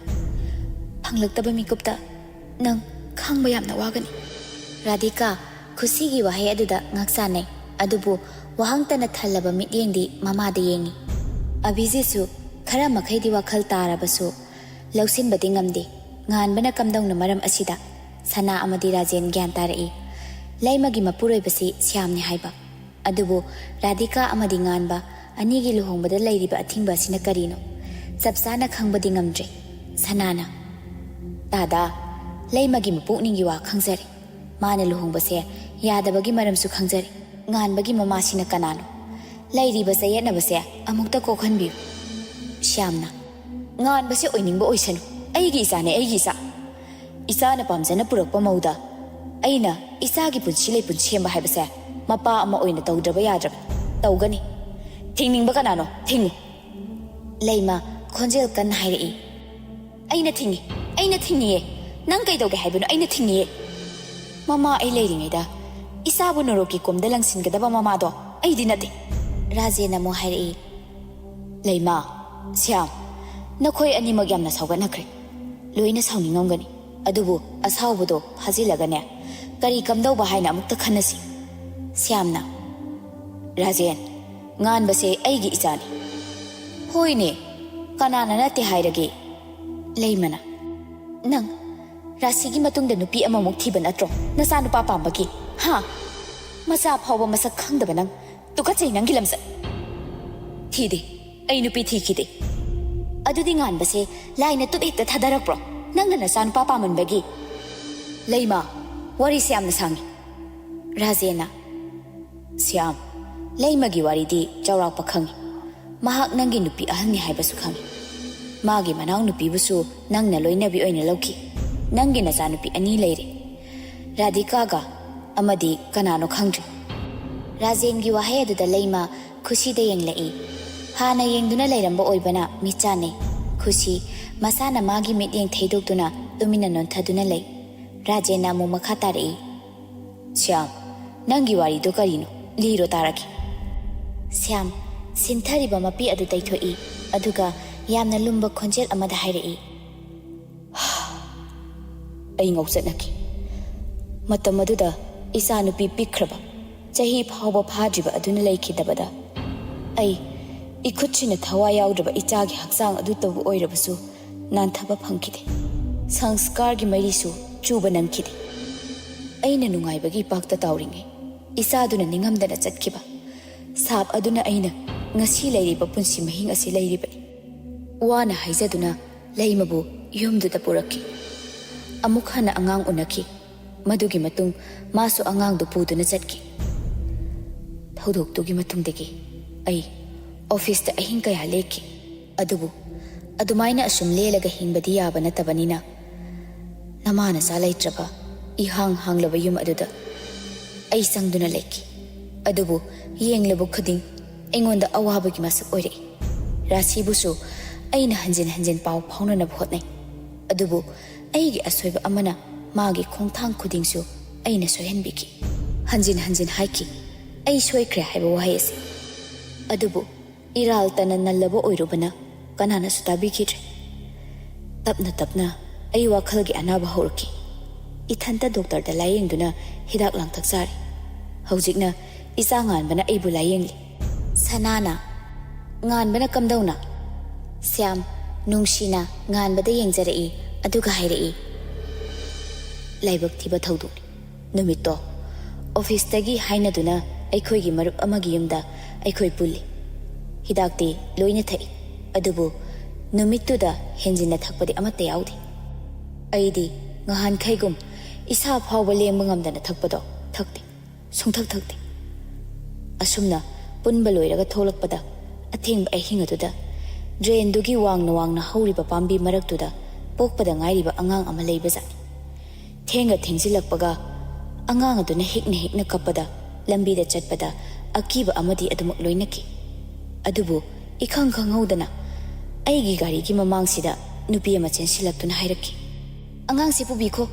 ꯐꯪꯂꯛꯇꯕ ꯃꯤꯀꯨꯞꯇ ꯅꯪ ꯈꯥꯡꯕ ꯌꯥꯝꯅ ꯋꯥꯒꯅꯤ꯫" ꯔꯥꯙꯤꯀꯥ ꯈꯨꯁꯤꯒꯤ ꯋꯥꯍꯩ ꯑꯗꯨꯗ ꯉꯥꯛ ꯆꯥꯟꯅꯩ, ꯑꯗꯨꯕꯨ ꯋꯥꯍꯪꯇꯅ ꯊꯜꯂꯕ ꯃꯤꯠꯌꯦꯡꯗꯤ ꯃꯃꯥꯗ ꯌꯦꯡꯏ꯫ ꯑꯚꯤꯖꯤꯠꯁꯨ ꯈꯔ ꯃꯈꯩꯗꯤ ꯋꯥꯈꯜ ꯇꯥꯔꯕꯁꯨ ꯂꯧꯁꯤꯟꯕꯗꯤ ꯉꯝꯗꯦ꯫ ꯉꯥꯟꯕꯅ ꯀꯝꯗꯧꯅ ꯃꯔꯝ ꯑꯁꯤꯗ ꯁꯅꯥ ꯑꯃꯗꯤ ꯔꯥꯖꯦꯟ ꯒ꯭ꯌꯥꯟ ꯇꯥꯔꯛꯏ꯫ ꯂꯩꯃꯒꯤ ꯃꯄꯨꯔꯣꯏꯕꯁꯤ ꯁ꯭ꯌꯥꯝꯅꯤ ꯍꯥꯏꯕ꯫ ꯑꯗꯨꯕꯨ ꯔꯥꯙꯤꯀꯥ ꯑꯃꯗꯤ ꯉꯥꯟꯕ ꯑꯅꯤꯒꯤ ꯂꯨꯍꯣꯡꯕꯗ ꯂꯩꯔꯤꯕ ꯑꯊꯤꯡꯕ ꯑꯁꯤꯅ ꯀꯔꯤꯅꯣ? ꯆꯞ ꯆꯥꯅ ꯈꯪꯕꯗꯤ ꯉꯝꯗ꯭ꯔꯦ꯫ ꯁꯅꯥꯅ, "ꯇꯥꯗꯥ, ꯂꯩꯃꯒꯤ ꯃꯄꯨꯛꯅꯤꯡꯒꯤ ꯋꯥ ꯈꯪꯖꯔꯦ꯫ ꯃꯥꯅ ꯂꯨꯍꯣꯡꯕꯁꯦ ꯌꯥꯗꯕꯒꯤ ꯃꯔꯝꯁꯨ ꯈꯪꯖꯔꯦ꯫ ꯉꯥꯟꯕꯒꯤ ꯃꯃꯥꯁꯤꯅ ꯀꯅꯥꯅꯣ? ꯂꯩꯔꯤꯕ ꯆꯌꯦꯠꯅꯕꯁꯦ ꯑꯃꯨꯛꯇ ꯀꯣꯛꯍꯟꯕꯤꯌꯨ꯫" ꯁ꯭ꯌꯥꯝꯅ, "ꯉꯥꯟꯕꯁꯦ ꯑꯣꯏꯅꯤꯡꯕ ꯑꯣꯏꯁꯅꯨ꯫ ꯑꯩꯒꯤ ꯏꯆꯥꯅꯦ, ꯑꯩꯒꯤ ꯏꯆꯥ꯫ ꯏꯆꯥꯅ ꯄꯥꯝꯖꯅ ꯄꯨꯔꯛꯄ ꯃꯧꯗ ꯑꯩꯅ ꯏꯆꯥꯒꯤ ꯄꯨꯟꯁꯤ ꯂꯩꯄꯨꯟ ꯁꯦꯝꯕ ꯍꯥꯏꯕꯁꯦ ꯃꯄꯥ ꯑꯃ ꯑꯣꯏꯅ ꯇꯧꯗ꯭ꯔꯕ ꯌꯥꯗ꯭ꯔꯕ꯫ ꯇꯧꯒꯅꯤ꯫ ꯊꯤꯡꯅꯤꯡꯕ ꯀꯅꯥꯅꯣ? ꯊꯤꯡꯉꯨ꯫" ꯂꯩꯃ ꯈꯣꯟꯖꯦꯜ ꯀꯟꯅ ꯍꯥꯏꯔꯛꯏ꯫ "ꯑꯩꯅ ꯊꯤꯡꯉꯤ, ꯑꯩꯅ ꯊꯤꯡꯉꯤꯌꯦ꯫ ꯅꯪ ꯀꯩꯗꯧꯒꯦ ꯍꯥꯏꯕꯅꯣ? ꯑꯩꯅ ꯊꯤꯡꯉꯤꯌꯦ꯫ ꯃꯃꯥ ꯑꯩ ꯂꯩꯔꯤꯉꯩꯗ ꯏꯆꯥꯕꯨ ꯅꯣꯔꯣꯛꯀꯤ ꯀꯣꯝꯗ ꯂꯪꯁꯤꯟꯒꯗꯕ ꯃꯃꯥꯗꯣ ꯑꯩꯗꯤ ꯅꯠꯇꯦ꯫" ꯔꯥꯖꯦꯟꯅ ꯑꯃꯨꯛ ꯍꯥꯏꯔꯛꯏ꯫ "ꯂꯩꯃ, ꯁ꯭ꯌꯥꯝ, ꯅꯈꯣꯏ ꯑꯅꯤꯃꯛ ꯌꯥꯝꯅ ꯁꯥꯎꯒꯠꯅꯈ꯭ꯔꯦ꯫ ꯂꯣꯏꯅ ꯁꯥꯎꯅꯤꯡꯉꯝꯒꯅꯤ꯫ ꯑꯗꯨꯕꯨ ꯑꯁꯥꯎꯕꯗꯣ ꯐꯥꯖꯤꯜꯂꯒꯅꯦ, ꯀꯔꯤ ꯀꯝꯗꯧꯕ ꯍꯥꯏꯅ ꯑꯃꯨꯛꯇ ꯈꯟꯅꯁꯤ꯫" ꯁ꯭ꯌꯥꯝꯅ, "ꯔꯥꯖꯦꯟ, ꯉꯥꯟꯕꯁꯦ ꯑꯩꯒꯤ ꯏꯆꯥꯅꯤ꯫" "ꯍꯣꯏꯅꯦ, ꯀꯅꯥꯅ ꯅꯠꯇꯦ ꯍꯥꯏꯔꯒꯦ?" ꯂꯩꯃꯅ, "ꯅꯪ ꯔꯥꯁꯤꯒꯤ ꯃꯇꯨꯡꯗ ꯅꯨꯄꯤ ꯑꯃꯃꯨꯛ ꯊꯤꯕ ꯅꯠꯇ꯭ꯔꯣ ꯅꯆꯥꯅꯨꯄꯥ ꯄꯥꯝꯕꯒꯤ? ꯍꯥ? ꯃꯆꯥ ꯐꯥꯎꯕ ꯃꯁꯛ ꯈꯪꯗꯕ ꯅꯪ, ꯇꯨꯀꯠꯆꯩ ꯅꯪꯒꯤ ꯂꯝꯆꯠ꯫" "ꯊꯤꯗꯦ, ꯑꯩ ꯅꯨꯄꯤ ꯊꯤꯈꯤꯗꯦ꯫" "ꯑꯗꯨꯗꯤ ꯉꯥꯟꯕꯁꯦ ꯂꯥꯏꯅ ꯇꯨꯞ ꯍꯦꯛꯇ ꯊꯥꯗꯔꯛꯄ꯭ꯔꯣ, ꯅꯪꯅ ꯅꯆꯥꯅꯨꯄꯥ ꯄꯥꯝꯃꯟꯕꯒꯤ?" "ꯂꯩꯃ, ꯋꯥꯔꯤꯁꯦ ꯌꯥꯝꯅ ꯁꯥꯡꯉꯤ꯫" ꯔꯥꯖꯦꯟꯅ, "ꯁ꯭ꯌꯥꯝ, ꯂꯩꯃꯒꯤ ꯋꯥꯔꯤꯗꯤ ꯆꯥꯎꯔꯥꯛꯄ ꯈꯪꯉꯤ꯫ ꯃꯍꯥꯛ ꯅꯪꯒꯤ ꯅꯨꯄꯤ ꯑꯍꯜꯅꯤ ꯍꯥꯏꯕꯁꯨ ꯈꯪꯉꯤ꯫ ꯃꯥꯒꯤ ꯃꯅꯥꯎꯅꯨꯄꯤꯕꯨꯁꯨ ꯅꯪꯅ ꯂꯣꯏꯅꯕꯤ ꯑꯣꯏꯅ ꯂꯧꯈꯤ꯫ ꯅꯪꯒꯤ ꯅꯆꯥꯅꯨꯄꯤ ꯑꯅꯤ ꯂꯩꯔꯦ, ꯔꯥꯙꯤꯀꯥꯒ ꯑꯃꯗꯤ ꯀꯅꯥꯅꯣ ꯈꯪꯗ꯭ꯔꯦ꯫" ꯔꯥꯖꯦꯟꯒꯤ ꯋꯥꯍꯩ ꯑꯗꯨꯗ ꯂꯩꯃ ꯈꯨꯁꯤꯗ ꯌꯦꯡꯂꯛꯏ꯫ ꯍꯥꯟꯅ ꯌꯦꯡꯗꯨꯅ ꯂꯩꯔꯝꯕ ꯑꯣꯏꯕꯅ ꯃꯤꯠ ꯆꯥꯟꯅꯩ꯫ ꯈꯨꯁꯤ ꯃꯁꯥꯅ ꯃꯥꯒꯤ ꯃꯤꯠꯌꯦꯡ ꯊꯩꯗꯣꯛꯇꯨꯅ ꯇꯨꯃꯤꯟꯅ ꯅꯣꯟꯊꯗꯨꯅ ꯂꯩ꯫ ꯔꯥꯖꯦꯟꯅ ꯑꯃꯨꯛ ꯃꯈꯥ ꯇꯥꯔꯛꯏ, "ꯁ꯭ꯌꯥꯝ, ꯅꯪꯒꯤ ꯋꯥꯔꯤꯗꯣ ꯀꯔꯤꯅꯣ? ꯂꯤꯔꯣ ꯇꯥꯔꯒꯦ꯫" ꯁ꯭ꯌꯥꯝ ꯁꯤꯟꯊꯔꯤꯕ ꯃꯄꯤ ꯑꯗꯨ ꯇꯩꯊꯣꯛꯏ, ꯑꯗꯨꯒ ꯌꯥꯝꯅ ꯂꯨꯝꯕ ꯈꯣꯟꯖꯦꯜ ꯑꯃꯗ ꯍꯥꯏꯔꯛꯏ, "ꯑꯩ ꯉꯧꯆꯠꯅꯈꯤ꯫ ꯃꯇꯝ ꯑꯗꯨꯗ ꯏꯆꯥ ꯅꯨꯄꯤ ꯄꯤꯛꯈ꯭ꯔꯕ, ꯆꯍꯤ ꯐꯥꯎꯕ ꯐꯥꯗ꯭ꯔꯤꯕ ꯑꯗꯨꯅ ꯂꯩꯈꯤꯗꯕꯗ, ꯑꯩ ꯏꯈꯨꯠꯁꯤꯅ ꯊꯋꯥꯏ ꯌꯥꯎꯗ꯭ꯔꯕ ꯏꯆꯥꯒꯤ ꯍꯛꯆꯥꯡ ꯑꯗꯨꯇꯕꯨ ꯑꯣꯏꯔꯕꯁꯨ ꯅꯥꯟꯊꯕ ꯐꯪꯈꯤꯗꯦ꯫ ꯁꯪꯁꯀꯥꯔꯒꯤ ꯃꯩꯔꯤꯁꯨ ꯆꯨꯕ ꯅꯪꯈꯤꯗꯦ꯫ ꯑꯩꯅ ꯅꯨꯡꯉꯥꯏꯕꯒꯤ ꯏꯄꯥꯛꯇ ꯇꯥꯎꯔꯤꯉꯩ, ꯏꯆꯥꯗꯨꯅ ꯅꯤꯡꯉꯝꯗꯅ ꯆꯠꯈꯤꯕ꯫ ꯁꯥꯞ ꯑꯗꯨꯅ ꯑꯩꯅ ꯉꯁꯤ ꯂꯩꯔꯤꯕ ꯄꯨꯟꯁꯤ ꯃꯍꯤꯡ ꯑꯁꯤ ꯂꯩꯔꯤꯕꯅꯤ꯫" ꯋꯥꯅ ꯍꯥꯏꯖꯗꯨꯅ ꯂꯩꯃꯕꯨ ꯌꯨꯝꯗꯨꯗ ꯄꯨꯔꯛꯈꯤ꯫ ꯑꯃꯨꯛ ꯍꯟꯅ ꯑꯉꯥꯡ ꯎꯅꯈꯤ꯫ ꯃꯗꯨꯒꯤ ꯃꯇꯨꯡ ꯃꯥꯁꯨ ꯑꯉꯥꯡꯗꯨ ꯄꯨꯗꯨꯅ ꯆꯠꯈꯤ꯫ ꯊꯧꯗꯣꯛꯇꯨꯒꯤ ꯃꯇꯨꯡꯗꯒꯤ ꯑꯩ ꯑꯣꯐꯤꯁꯇ ꯑꯍꯤꯡ ꯀꯌꯥ ꯂꯦꯛꯈꯤ꯫ ꯑꯗꯨꯕꯨ ꯑꯗꯨꯃꯥꯏꯅ ꯑꯁꯨꯝ ꯂꯦꯜꯂꯒ ꯍꯤꯡꯕꯗꯤ ꯌꯥꯕ ꯅꯠꯇꯕꯅꯤꯅ, ꯅꯃꯥ ꯅꯆꯥ ꯂꯩꯇ꯭ꯔꯕ ꯏꯍꯥꯡ ꯍꯥꯡꯂꯕ ꯌꯨꯝ ꯑꯗꯨꯗ ꯑꯩ ꯆꯪꯗꯨꯅ ꯂꯩꯈꯤ꯫ ꯑꯗꯨꯕꯨ ꯌꯦꯡꯂꯨꯕ ꯈꯨꯗꯤꯡ ꯑꯩꯉꯣꯟꯗ ꯑꯋꯥꯕꯒꯤ ꯃꯁꯛ ꯑꯣꯏꯔꯛꯏ꯫ ꯔꯥꯁꯤꯕꯨꯁꯨ ꯑꯩꯅ ꯍꯟꯖꯤꯟ ꯍꯟꯖꯤꯟ ꯄꯥꯎ ꯐꯥꯎꯅꯅꯕ ꯍꯣꯠꯅꯩ꯫ ꯑꯗꯨꯕꯨ ꯑꯩꯒꯤ ꯑꯁꯣꯏꯕ ꯑꯃꯅ ꯃꯥꯒꯤ ꯈꯣꯡꯊꯥꯡ ꯈꯨꯗꯤꯡꯁꯨ ꯑꯩꯅ ꯁꯣꯏꯍꯟꯕꯤꯈꯤ꯫ ꯍꯟꯖꯤꯟ ꯍꯟꯖꯤꯟ ꯍꯥꯏꯈꯤ, "ꯑꯩ ꯁꯣꯏꯈ꯭ꯔꯦ" ꯍꯥꯏꯕ ꯋꯥꯍꯩ ꯑꯁꯤ꯫ ꯑꯗꯨꯕꯨ ꯏꯔꯥꯜ ꯇꯅ ꯅꯜꯂꯕ ꯑꯣꯏꯔꯨꯕꯅ ꯀꯅꯥꯅꯁꯨ ꯇꯥꯕꯤꯈꯤꯗ꯭ꯔꯦ꯫ ꯇꯞꯅ ꯇꯞꯅ ꯑꯩ ꯋꯥꯈꯜꯒꯤ ꯑꯅꯥꯕ ꯍꯧꯔꯛꯈꯤ꯫ ꯏꯊꯟꯇ ꯗꯣꯛꯇꯔꯗ ꯂꯥꯌꯦꯡꯗꯨꯅ ꯍꯤꯗꯥꯛ ꯂꯥꯡꯊꯛ ꯆꯥꯔꯤ꯫ ꯍꯧꯖꯤꯛꯅ ꯏꯆꯥ ꯉꯥꯟꯕꯅ ꯑꯩꯕꯨ ꯂꯥꯌꯦꯡꯂꯤ꯫ ꯁꯅꯥꯅ, "ꯉꯥꯟꯕꯅ ꯀꯝꯗꯧꯅ?" ꯁ꯭ꯌꯥꯝ ꯅꯨꯡꯁꯤꯅ ꯉꯥꯟꯕꯗ ꯌꯦꯡꯖꯔꯛꯏ, ꯑꯗꯨꯒ ꯍꯥꯏꯔꯛꯏ, "ꯂꯥꯏꯕꯛ ꯊꯤꯕ ꯊꯧꯗꯣꯛꯅꯤ꯫ ꯅꯨꯃꯤꯠꯇꯣ ꯑꯣꯐꯤꯁꯇꯒꯤ ꯍꯥꯏꯅꯗꯨꯅ ꯑꯩꯈꯣꯏꯒꯤ ꯃꯔꯨꯞ ꯑꯃꯒꯤ ꯌꯨꯝꯗ ꯑꯩꯈꯣꯏ ꯄꯨꯜꯂꯤ꯫ ꯍꯤꯗꯥꯛꯇꯤ ꯂꯣꯏꯅ ꯊꯛꯏ, ꯑꯗꯨꯕꯨ ꯅꯨꯃꯤꯠꯇꯨꯗ ꯍꯦꯟꯖꯤꯟꯅ ꯊꯛꯄꯗꯤ ꯑꯃꯠꯇ ꯌꯥꯎꯗꯦ꯫ ꯑꯩꯗꯤ ꯉꯍꯥꯟꯈꯩꯒꯨꯝ ꯏꯁꯥ ꯐꯥꯎꯕ ꯂꯦꯡꯕ ꯉꯝꯗꯅ ꯊꯛꯄꯗꯣ ꯊꯛꯇꯦ, ꯁꯨꯡꯊꯛ ꯊꯛꯇꯦ꯫ ꯑꯁꯨꯝꯅ ꯄꯨꯟꯕ ꯂꯣꯏꯔꯒ ꯊꯣꯛꯂꯛꯄꯗ, ꯑꯊꯦꯡꯕ ꯑꯍꯤꯡ ꯑꯗꯨꯗ ꯗ꯭ꯔꯦꯟꯗꯨꯒꯤ ꯋꯥꯡꯅ ꯋꯥꯡꯅ ꯍꯧꯔꯤꯕ ꯄꯥꯝꯕꯤ ꯃꯔꯛꯇꯨꯗ ꯄꯣꯛꯄꯗ ꯉꯥꯏꯔꯤꯕ ꯑꯉꯥꯡ ꯑꯃ ꯂꯩꯕꯖꯥꯠꯅꯤ꯫ ꯊꯦꯡꯒ ꯊꯦꯡꯖꯤꯜꯂꯛꯄꯒ ꯑꯉꯥꯡ ꯑꯗꯨꯅ ꯍꯤꯛꯅ ꯍꯤꯛꯅ ꯀꯞꯄꯗ ꯂꯝꯕꯤꯗ ꯆꯠꯄꯗ ꯑꯀꯤꯕ ꯑꯃꯗꯤ ꯑꯗꯨꯃꯛ ꯂꯣꯏꯅꯈꯤ꯫ ꯑꯗꯨꯕꯨ ꯏꯈꯪ ꯈꯪꯍꯧꯗꯅ ꯑꯩꯒꯤ ꯒꯥꯔꯤꯒꯤ ꯃꯃꯥꯡꯁꯤꯗ ꯅꯨꯄꯤ ꯑꯃ ꯆꯦꯟꯁꯤꯜꯂꯛꯇꯨꯅ ꯍꯥꯏꯔꯛꯈꯤ, "ꯑꯉꯥꯡꯁꯤ ꯄꯨꯕꯤꯈꯣ,